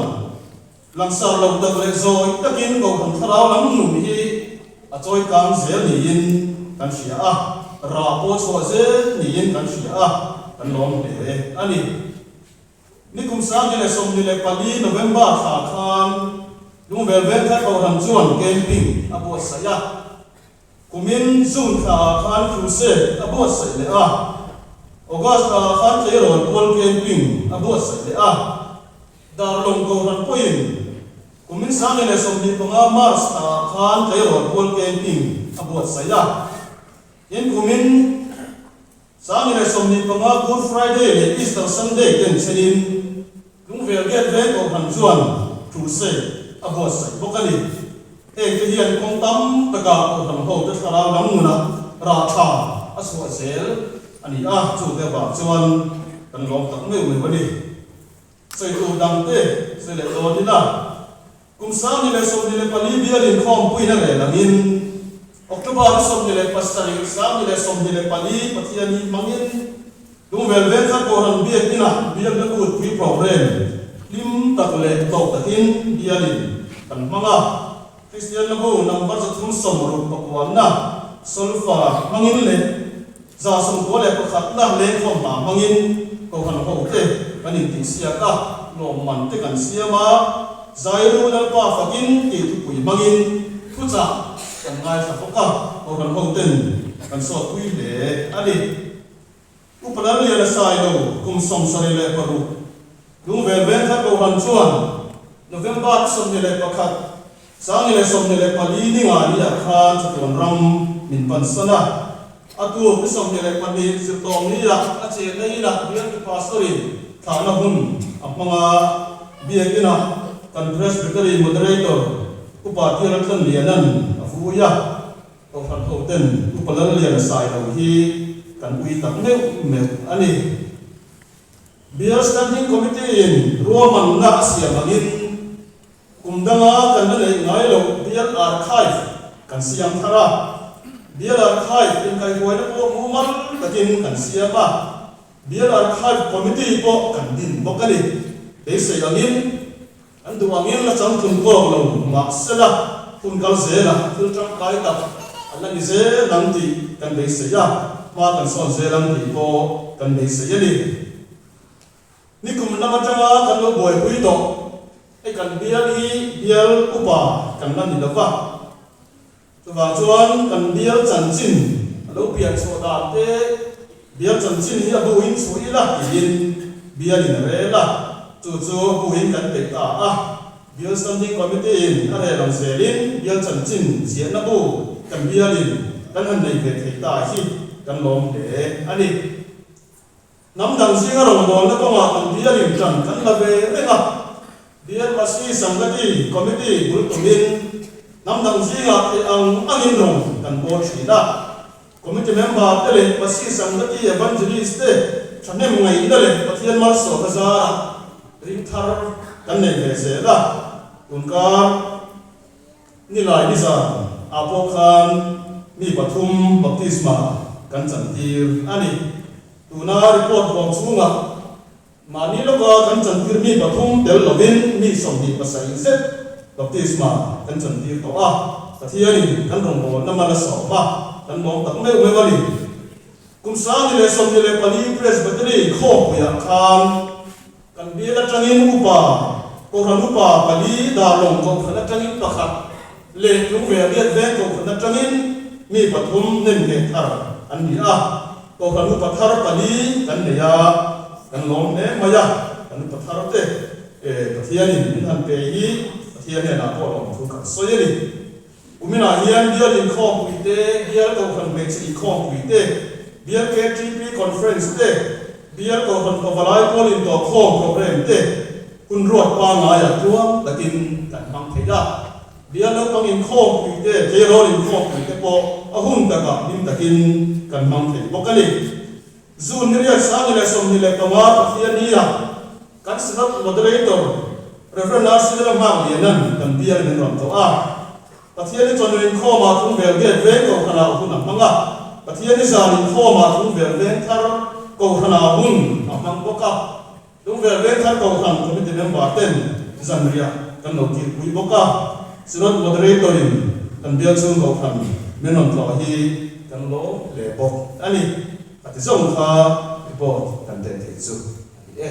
[SPEAKER 5] langsar lo tak leh zawi takin Kohhran thlarau lam nun hi a chawi kang zel niin kan hria a, rah pawh chhuah zel niin kan hria a, kan lawm hle a ni. Nikum 2024 November thla khan Lungvel Vengthar Kohhran chuan camping a buatsaih a, kumin June thlaah khan crusade a buatsaih leh a. August thla khan tleirawl pual camping a buatsaih leh a, Darlawng Kohhran pawhin kumin 2025 March thlaah khan tleirawl pual camping a buatsaih a, tin kumin 2025 Good Friday leh Easter Sunday ten chenin Lungvel Gate Veng Kohhran chuan crusade a buatsaih bawk a ni. Hengte hian kawng tam takah Kohhran hote thlarau lam nunah rah tha a chhuah zel a ni a, chute avang chuan kan lawm tak meuh meuh a ni. Sawi tur dangte sawi leh dawn ila, kum 2024 bial inkhawmpuina rel angin October 27, 2024 Pathian hi hmangin Lungvel Vengthar Kohhran Biakina biakna kutpui programme hlim tak leh tlawk takin bialin kan hmang a. Kristian Lahu number 360 pakuanna solfa hmangin leh 191na lengkhawm hna hmangin Kohhran hote kan intihsiak a, lawmman te kan siam a, Zairu Lalpa fakin tih thupui hmangin thuchah kan ngaithla bawk a, Kohhran hoten kan sawtpui hle a ni. Upa Lalliana Sailo kum 76 Lungvel Vengthar Kohhran chuan November 21, 2024 ninga ni ah khan chatuan ram min pansan a. A tuk ni 22 zirtawm ni ah a chenna inah bialtu pastor in thlahna hun a hmang a. Biak inah kan Presbytery Moderator Upa Tial Tlanliana'n a vui a. Kohhran hoten Upa Lalliana Sailo hi kan ui tak meuh meuh a ni. Bial Standing Committee-in ruahmanna a siam angin kum danga kan la neih ngai loh Bial Archive kan siam thar a. Bial Archive inkaihruaina pawh mumal takin kan siam a. Bial Archive Committee pawh kan din bawk a ni. Beisei angin An duh angin la changtlung tawk lo mahsela hun kal zela thil tangkai tak an la ni zel ang tih kan beisei a, hma kan sawn zel ang tih pawh kan beisei a ni. Nikum lam atanga kan lo buaipui tawh, hei kan bial hi bial upa kan la ni lova, Chuvang chuan kan bial chanchin a lo pian chhuah dan te, bial chanchin hi a buin chhuah ila tiin bialin a rel a, chu chu a buin kan peih ta a. Bial Standing Committee in a rel ang zelin bial chanchin ziahna bu kan bialin kan han nei ve thei ta hi kan lawm hle a ni. Hnam dang zinga rawngbawlna kawngah kan bialin ṭan kan la ve reng a, Bial Masi Sangati Committee bul tumin hnam dang zingah theih ang angin rawn kan bawl ṭhin a. Committee member te leh Masi Sangati Evangelist te ṭhahnem ngaihna leh Pathian malsawmna zarah ring thar kan nei ve zel a, tunkar Nilai nizan ah pawh khan mi pathum baptisma kan chantir a ni. Tuna report huang chhungah mahni lawka kan chantir mi pathum tel lovin mi 27 zet baptisma kan chantir tawh a, Pathianin kan rawngbawlna mal a sawm a, kan lawm tak meuh meuh a ni. Kum 2024 Presbytery khawmpuiah khan Kan bial atangin upa, Kohhran upa pali, Darlawng Kohhran atangin pakhat leh Lungvel Riat Veng Kohhran atangin mi pathum nem nghet thar an ni a. Kohhran upa thar pali kan nei a, kan lawm hle mai a. Kan upa thar te Pathianin min han pe hi Pathian hnenah pawh lawmthu kan sawi a ni. Kuminah hian bial inkhawmpui te, bial kohhran hmeichhe inkhawmpui te, bial KTP conference te, bial kohhran pavalai pawl intawhkhawm programme te hun ruat pangaiah tluang takin kan hmang thei a. Bial naupang inkhawmpui te, tleirawl inkhawmpui te pawh a hun takah hlim takin kan hmang thei bawk a ni. June ni riat 2025 Pathian nia Kan Synod Moderator, Rev. RC Lalhmanglianan kan bial min rawn tlawh a. Pathian i chawhnu inkhawmah Thungvel Gate veng Kohhranah hun a hmang a. Pathian i zan inkhawmah Thungvel Veng Thar Kohhranah hun a hmang bawk a. Thungvel Veng Thar Kohhran Committee member ten zanriah kan lo tirpui bawk a. Synod Moderator in kan bial chhung Kohhran min rawn tlawh hi kan lawm hle bawk a ni. A ti zawng kha report kan den theih chu. E.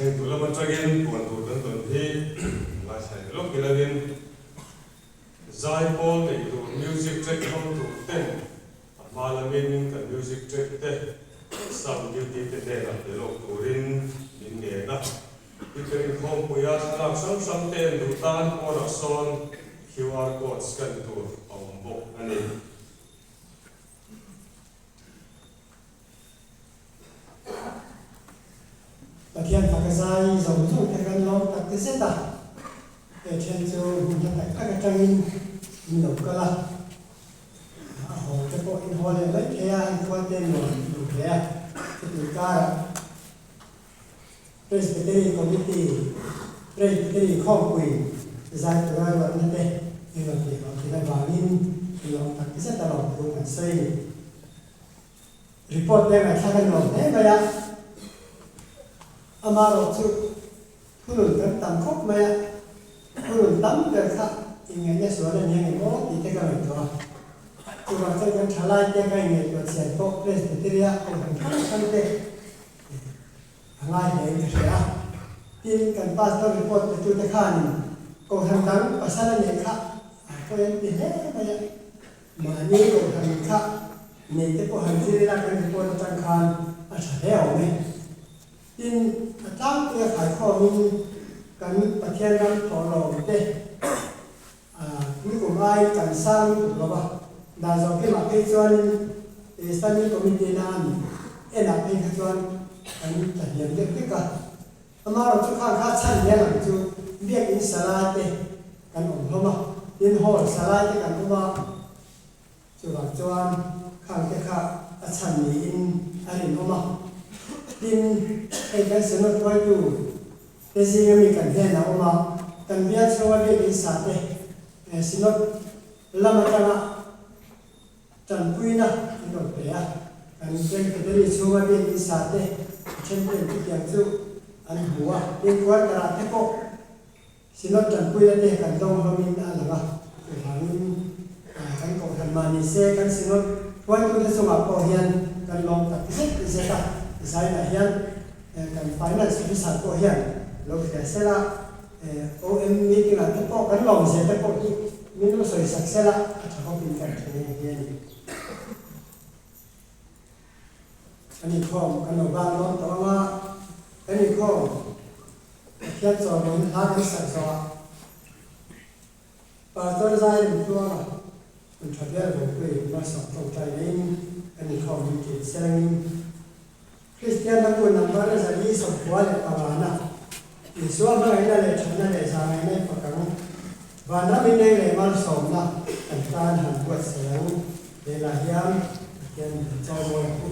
[SPEAKER 6] thlengtu lam atangin puan tur kan dawn hi ngaithla leh lawk ilangin zaipawl nei tur music track hmang tur ten a hma lamin kan music track te sound duty te hnenah pe lawk turin min ngen a. Twitter inkhawmpuia thlalak hrang hrang te en duh tan pawnah sawn QR code scan tur a awm bawk a ni.
[SPEAKER 4] Pathian faka zai zawng zawng te kan lawm tak te zet a, he then chu hmun hla tak tak atangin in lo kal a, a haw te pawh in haw leh mai thei a, hei khuan te nuam duh hle a, chutih karah Presbytery Committee, Presbytery khawmpui zai tura ruatna te i rawn tih hlawh thin avangin i lawm tak zet a lawm thu kan sawi ni. Report te ngaihthlak a nuam hle mai a, amaherawh chu thunun kan tam khawp mai a, thunun tam ber kha inngaihna sual a ni ang em aw tih te ka ngaihtuah a. Chuvang chuan kan thalai te ka inngaihtuah chian pawh Presbytery-a kohhran hrang hrang te A ngai hle in ka hria a. Tin, kan pastor report pe tute khanin kohhran dang pasal a neih kha a pawi an ti hle mai a. Mahni kohhran kha nei te pawh han zir ila kan report atang khan a tha hle awm e. Tin, a tlangpui a khaikhawmin kan Pathian ram thawhlawm te nikum aiin kan sang lutuk lo va, dan zawh kimah phei chuanin Standing Committee na an enah phei kha chuan kan tla hniam deuh hlek a. Amaherawhchu chu khang kha chhan hian ang chu biakin salai te kan awm hlawm a, tin hall salai te kan awm a, chuvang chuan khang te kha a chhan niin a rinawm a. Tin, hei kan Synod hruaitu Te zinga mi kan hnenah awm a, kan bial chhunga biakin sa te Synod lam atanga tanpuina an rawn pe a, kan Presbytery chhunga biakin sa te a then ten chutiang chu an hmu a, tin quarter ah te pawh Synod tanpuina te kan dawng hlawmin a lang a, chuvangin kan kohhran mah ni se kan Synod hruaitute chungah pawh hian kan lawm tak zet zet a, zainah hian Kan finance officer pawh hian lo hria sela, OM meeting ah te pawh kan lawmzia te pawh hi min lo sawi sak sela a tha khawpin kan hre hi a ni. Kan inkhawm kan lo ban dawn tawh ang a, kan inkhawm Pathian chawlhnawn hla kan sak zawh ah Pastor Zai Remtluanga hun tha ber Vawngpui Malsawm tawngtai neiin kan inkhawm min ṭin selangin Kristian ram hun number 495 Isua hmangaihna leh thatna leh zahngaihna i fak ang. Vanram ineng leh malsawmna kan tan han buatsaih ang. He lah hian Pathian min chawimawi ang u.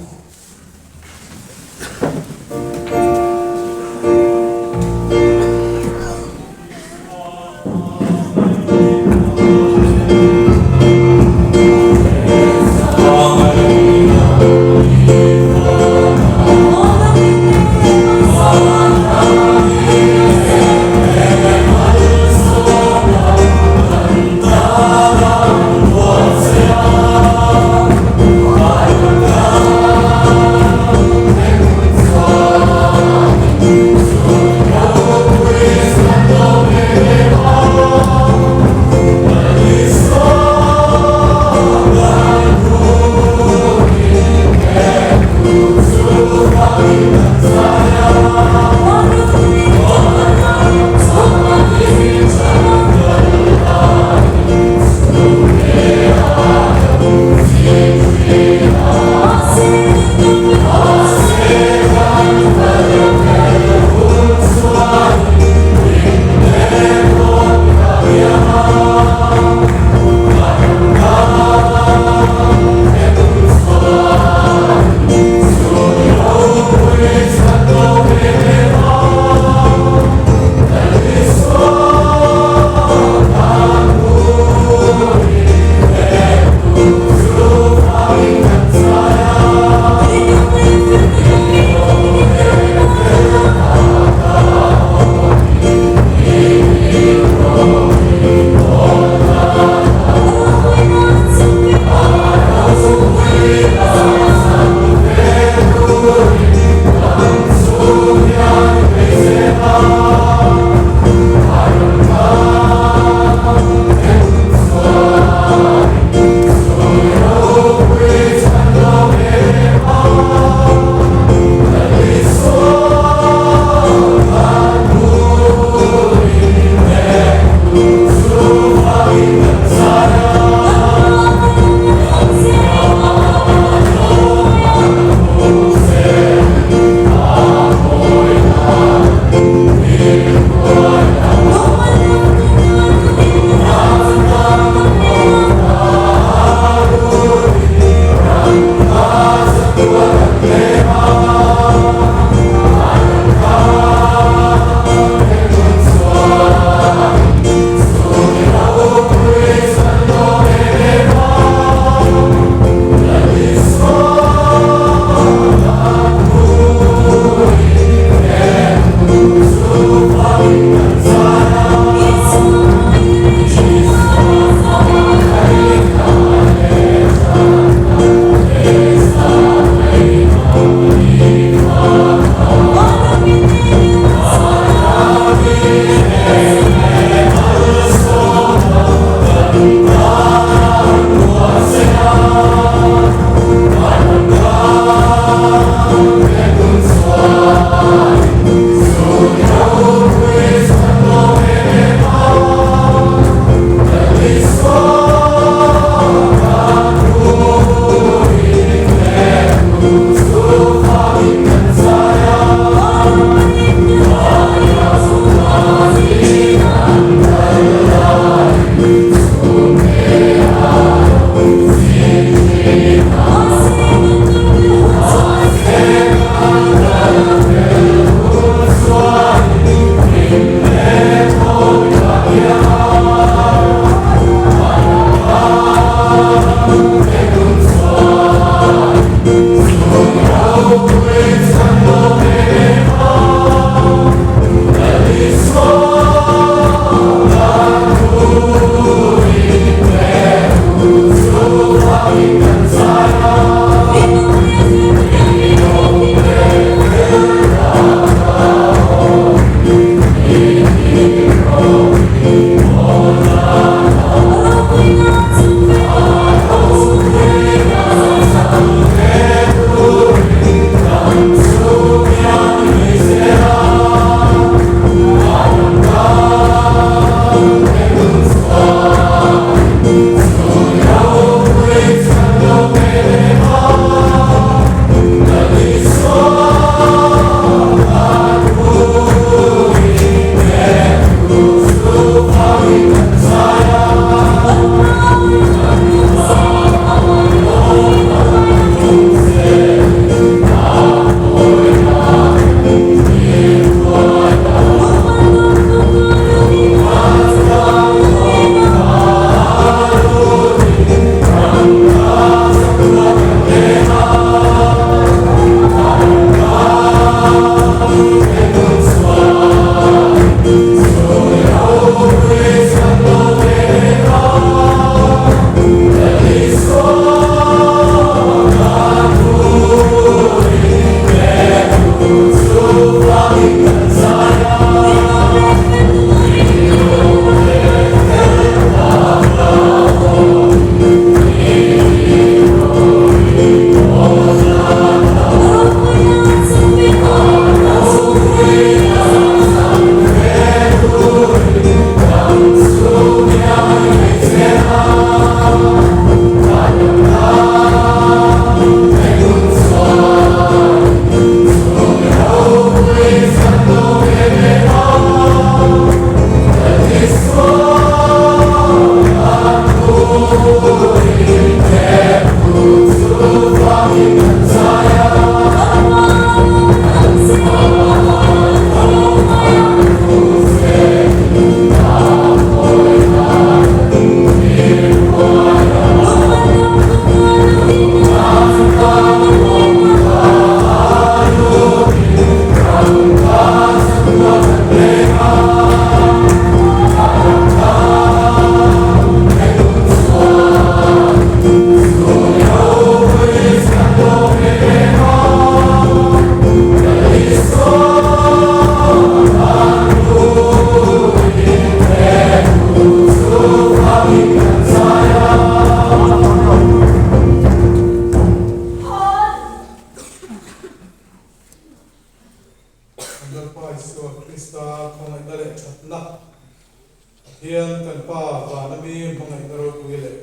[SPEAKER 1] Pathian kan Pa vana mi hmangaihna ropui leh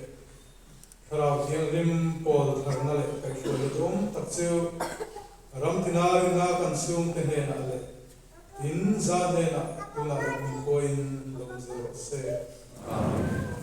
[SPEAKER 1] Thlarau Thianghlim pawl tharna leh kaihhruaina duhawm tak chu ram tina rinna kan chhungte hnenah leh in za hnenah tunah leh kumkhuain lo zir rawh se. Amen.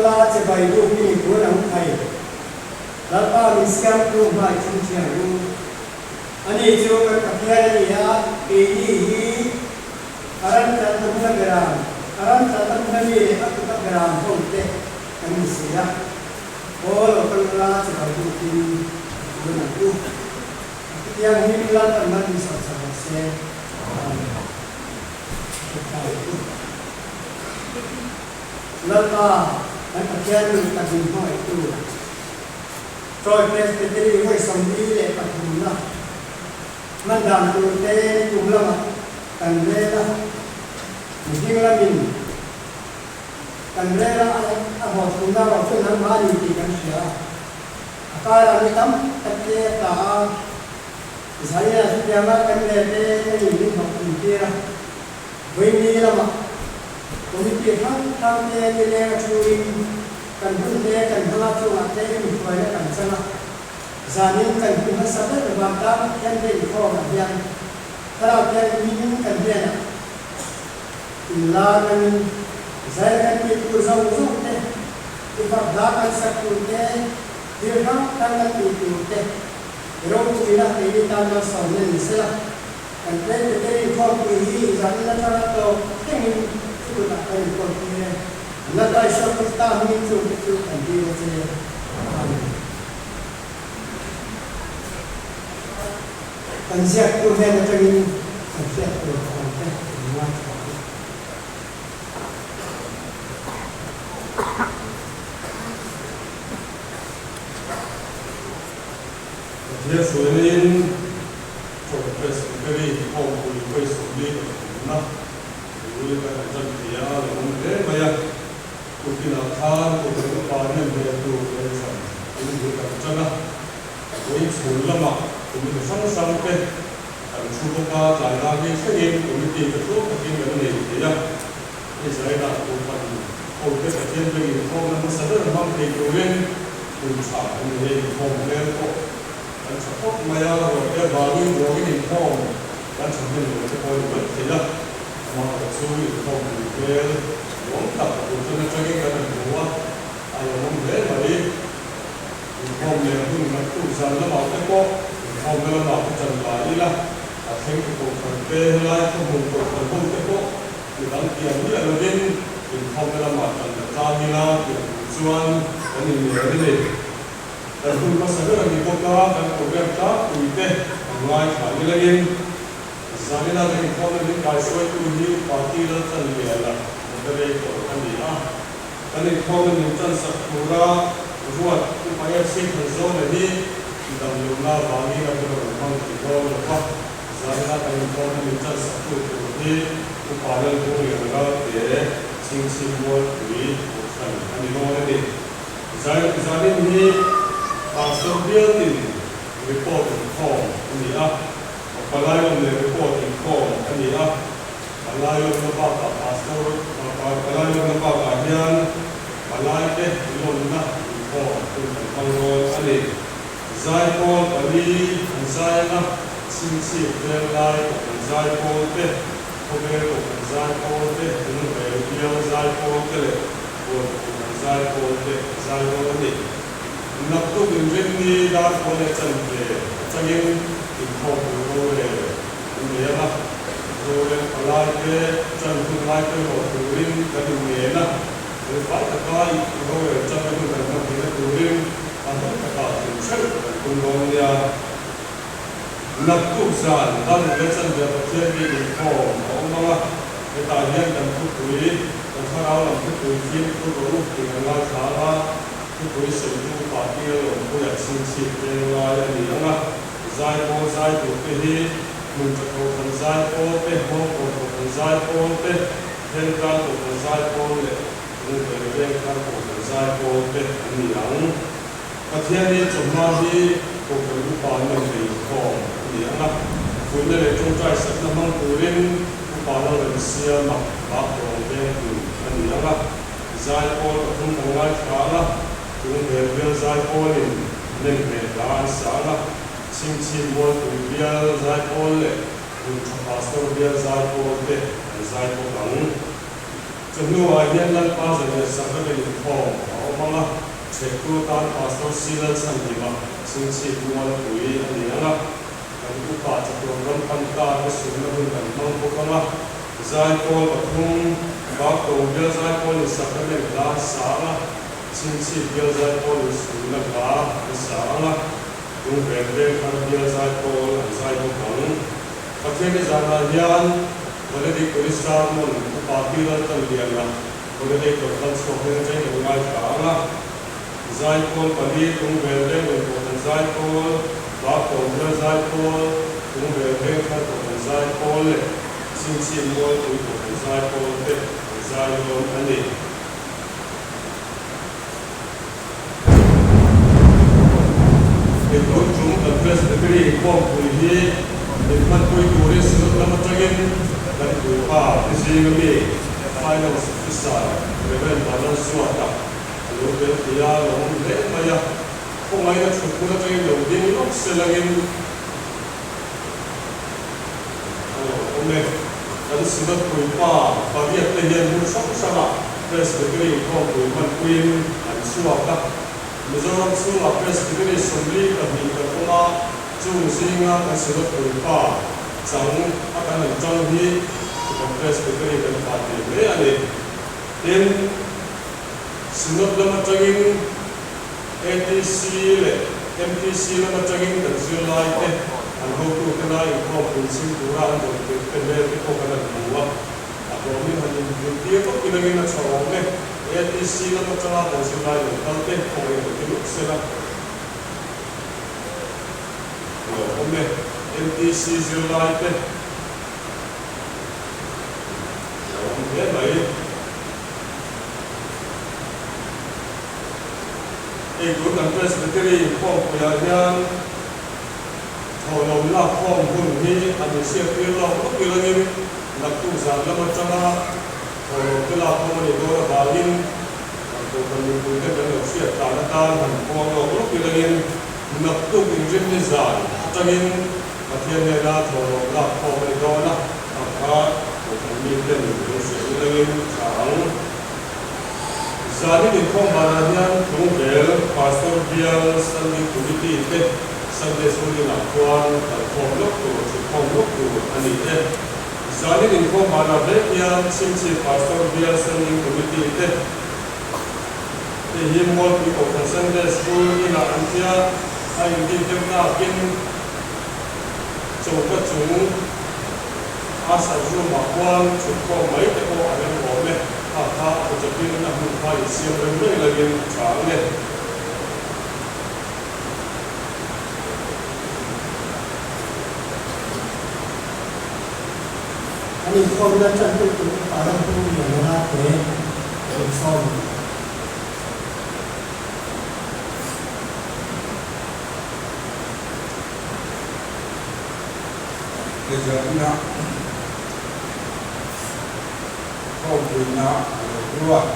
[SPEAKER 4] ula chibai buk in kun ang khai. Lalpa min siamtu hmai thingthi ang u. Ani chu kan Pathian a ni a, keini hi a ram tlatna hmuna beram, a ram tlatna hmuna mi leh a kuta beram ho te kan ni si a. Aw lo kal ula chibai buk in kun ang u. Chutiang hi Lalpan mal min sawm sak rawh se. Amen. Lalpa, kan Pathian nih ka din hmangaihtu Troy Presbytery vawi 43 na hman dan tur te kum lamah kan rel a, mihring lamin kan rel a a hlawhtlinna erawh chu nangmah a ni tih kan hria a, a karah mi tam tak te a tla a. Zaia chutianga kan leh te ka nih min hlawhtlin tir a, Vawiini lamah committee hrang hrang te nileng a thuin kan hun te kan hmanga chungah te inhruaina kan chang a, zanin kan hun hmasa ber vantlang Pathian te inkhawmah hian thlarau thianghlimin kan hnenah inlar angin Zaia kan tih tur zawng zawng te, i fak hla kan sak tur te, thil hrang hrang kan tih tur te, Ropuina keini tan malsawmna ni sela, kan Presbytery inkhawmpui hi zanin atanga tawp thlengin i kutah kan inkawl tir e. Lalpa Isua Krista hmingin chungte chu kan dil a che. Amen. Kan ziaktu hnen atangin kan hriat tur a awm te kan ngaithla ang.
[SPEAKER 6] Pathian hruainain Chawlh Presbytery Khawmpui vawi 43 na bul kan han tan thei a, a lo awm hle mai a. Tukinah khan Kohhran Upa nem hmel tur Lalchhan in bul kan tan a, vawi chhun lamah committee hrang hrang te kan thu bawk a, tlai dar hi thlengin committee te tluang takin kan nei thei a. Hei zainah Kohhran hote Pathian bengin khawmna hmasa ber hmang thei turin Hun tha kan ni hei, inkhawm hmel pawh kan tha khawp mai a, ruahte avangin ruangin inkhawm kan tha hnem lo te pawh a ni mai thei a, amah erawh chu inkhawm pui hmel nuam tak a bul tan atangin kan han hmu a, a lawmawm hle mai. Inkhawm leh hun kan tuk zan lamah te pawh inkhawmna lamah te tan la ila, a thleng tu kohhran te, helai khawhmun kohhran ho te pawh Midang pian miah lovin inkhawmna lamah kan la tlang ila tih ang tur chuan kan inleng a ni. Kan hun hmasa ber a ni bawk a, kan program tlangpui te an ngaithla nilengin zanina kan inkhawmna min kaihruaitu hi Party Laltlanliana Moderator a ni a. Kan inkhawmna min tansak tura ruat Upa FC Thanzawna hi damlohna avangin a hun a rawn hmang thei dawn lo va. Zaina kan inkhawmna min chansaktu tur hi Upa Lalhunglian Ralte Chhingchhip Mualpui Kohhran a ni dawn a ni. Zanin hi Pastor Bialtin report inkhawm a ni a, Palaiawm leh report inkhawm a ni a, Palaiawmna bakah Pastor Palaiawmna bakah hian Palaite lawmna inkhawm hun kan hmang dawn a ni. Zaipawl pali an zaina chhingchhip vel lai kohhran zaipawl te, khawvel kohhran zaipawl te, lungvel bial zaipawl te leh Bualpui kohhran zaipawl te an zai dawn a ni. Naktuk inrinni darpawl leh chanve atangin inkhawmpui rorel an nei ang a, rorel palai te chan hun lai pawimawh turin kan inngen a, felfai taka rorel channa hun kan hman theihna turin A hmun takah thil hreuh kan tum dawn nia. Naktuk zan Daruk leh Chanve Pathian bik inkhawm a awm ang a, hetah hian kan thupui, kan thlarau lam thupui fimkhur rawh u tih kan ngaithla ang a, thupui sawitu party a lawmpuiah chhingchhip veng lai a ni ang a, zaipawl zai turte hi hmun tha kohhran zaipawl te, hmawngkawn kohhran zaipawl te, thentlang kohhran zaipawl leh Lunghlei veng thar kohhran zaipawl te an ni ang. Pathian hi chawhma hi kohhran upa nem nei inkhawm a ni ang a, fuihna leh tawngtai sakna hmang turin upa lalrem siama bak tawng veng tur a ni ang a, zaipawl pathum kan ngaithla ang a, Lunghlei bial zaipawlin nem hmeh hla an sa ang a, Chhingchhip Mualpui bial zaipawl leh Hmuntha Pastor bial zaipawl te an zai bawk ang. Chawhnuah hian Lalpa zan leh Sakramen inkhawm a Chhektu atan Pastor C Lalchhanhima, Chhingchhip Mualpui a ni ang a, kan upa chatuan ram pan ta te sunna hun kan hmang bawk ang a, Zaipawl pathum, Bakto bial Zaipawl in Sacrament hla an sa ang a, Chhingchhip bial Zaipawl in sunna hla an sa ang a, Lungven Vengthar bial Zaipawl an zai bawk ang. Pathianni zanah hian Valedictory Sermon Upa Pi Laltanliana Moderator kal chhuak hian atangin kan ngaithla ang a, Zaipawl pali, Tungvel veng rawn pawh kan Zaipawl, Bakawm bial Zaipawl, Tungvel veng thar pawh kan Zaipawl leh Chhingchhip Mualpui pawh kan Zaipawl te an zai dawn a ni. He tun tum kan Presbytery inkhawmpui hi min hmanpui turin Synod lam atangin kan puipa te zinga mi Finance Officer Rev. Vanlalsuata a lo tel thei a, lo awm hle mai a, khawngaihna thut hmun atangin lo ding lawk se langin a lo awm e. Kan Synod puipa pariat te hian hmun hrang hrangah Presbytery inkhawmpui hmanpuiin an chhuak a. Mizoram chhungah Presbytery 42 kan awm a, chung zinga kan Synod puipa chang a kan han tang hi kan Presbytery kan fah thei hle a ni. Tin, Synod lam atangin ATC leh MTC lam atangin kan zirlaite an hotute la inkhawmpui chhim tura an rawn tirh te hmel te pawh kan han hmu a. A hlawmin han inhmuntir vak ilangin a tha awm e. ATC lam atanga kan zirlai lo kal te khawngaih lo ti luk sela. Lo awm e. MTC zirlai te lo awm hle mai. Hei tun kan Presbytery inkhawmpuiah hian thawhlawm lakkhawm hun hi an inhriattir lawk lawk ilangin naktuk zan lam atanga thawhlawm te lakkhawm a nih dawn avangin kan kohhran mipuite kan lo hriat dan atan han puang lawk lawk ilangin naktuk inrinni zan atangin Pathian hnena thawhlawm lakkhawm a ni dawn a, a kha kohhran miten lo hriat ilangin a tha ang. Zanin inkhawm banah hian Tlungvel Pastor Bial Standing Committee te Sunday School inah khuan kalkhawm lawk tur, thutkhawm lawk tur a ni e. Zanin inkhawm banah vek hian Chhingchhip Pastor Bial Standing Committee te hei hi Mualpui Kohhran Sunday School inah an tia a inbik deuh nakin choka chung a sazum-ah khuan thutkhawm mai te pawh a rem awm e. A kha a chawpin a hmun kha insiam rem reng langin a tha ang e.
[SPEAKER 4] An inkhawmna tantu tur upa ram pu Lianawla te inchhawm.
[SPEAKER 7] Hezarina khawmpuina a lo ruat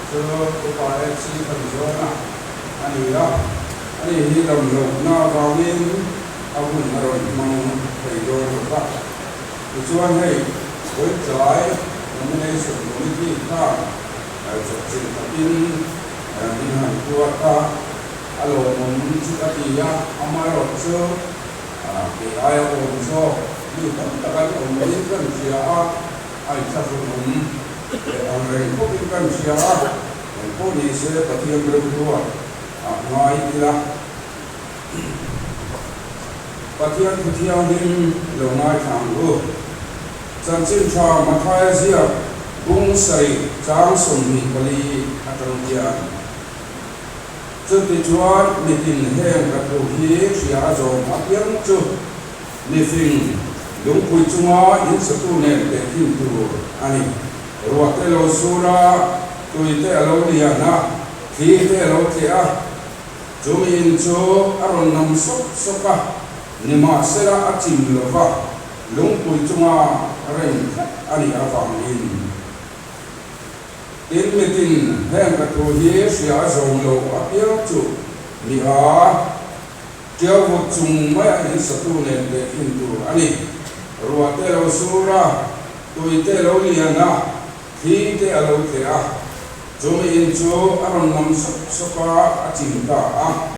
[SPEAKER 7] chu Upa FC kan zawn a a ni a, ani hi damlohna avangin a hun a rawn hmang thei dawn lo va. Tichuan hei Vawitlai Nomination Committee khan chawpchilh takin min han ruat a, a lawmawm chu ka ti a, amaherawh chu Kei aia awm zawk mi tam tak an awm in kan hria a, a inthlahrunawm leh ang reng khawpin kan hria a, engpawh ni se Pathian remruat ah ngai ila. Pathian thu thianghlim lo ngaithla ang u. Chanchin tha Mathaia ziak bung sarih chang 24 atang hian. Chuti chuan mitin heng ka thu hi hria a zawm apiang chu mifing lungpui chunga insatu nen tehkhin tur a ni. Ruah te lo sur a, tui te a lo lian a, thli te a lo tleh a, chumi in chu a rawn nam sawk sawk a, nimahsela a chim lo va, lungpui chunga reng tlat a nih avangin. Tin, mitin heng ka thu hi hria a zawm lo apiang chu mi a tiau vut chung mai a insatu nen tehkhin tur a ni. Ruah te lo sur a, tui te lo lian a, thli te a lo tleh a. Chu mi in chu a rawn nam sawk sawk a, a chim ta a.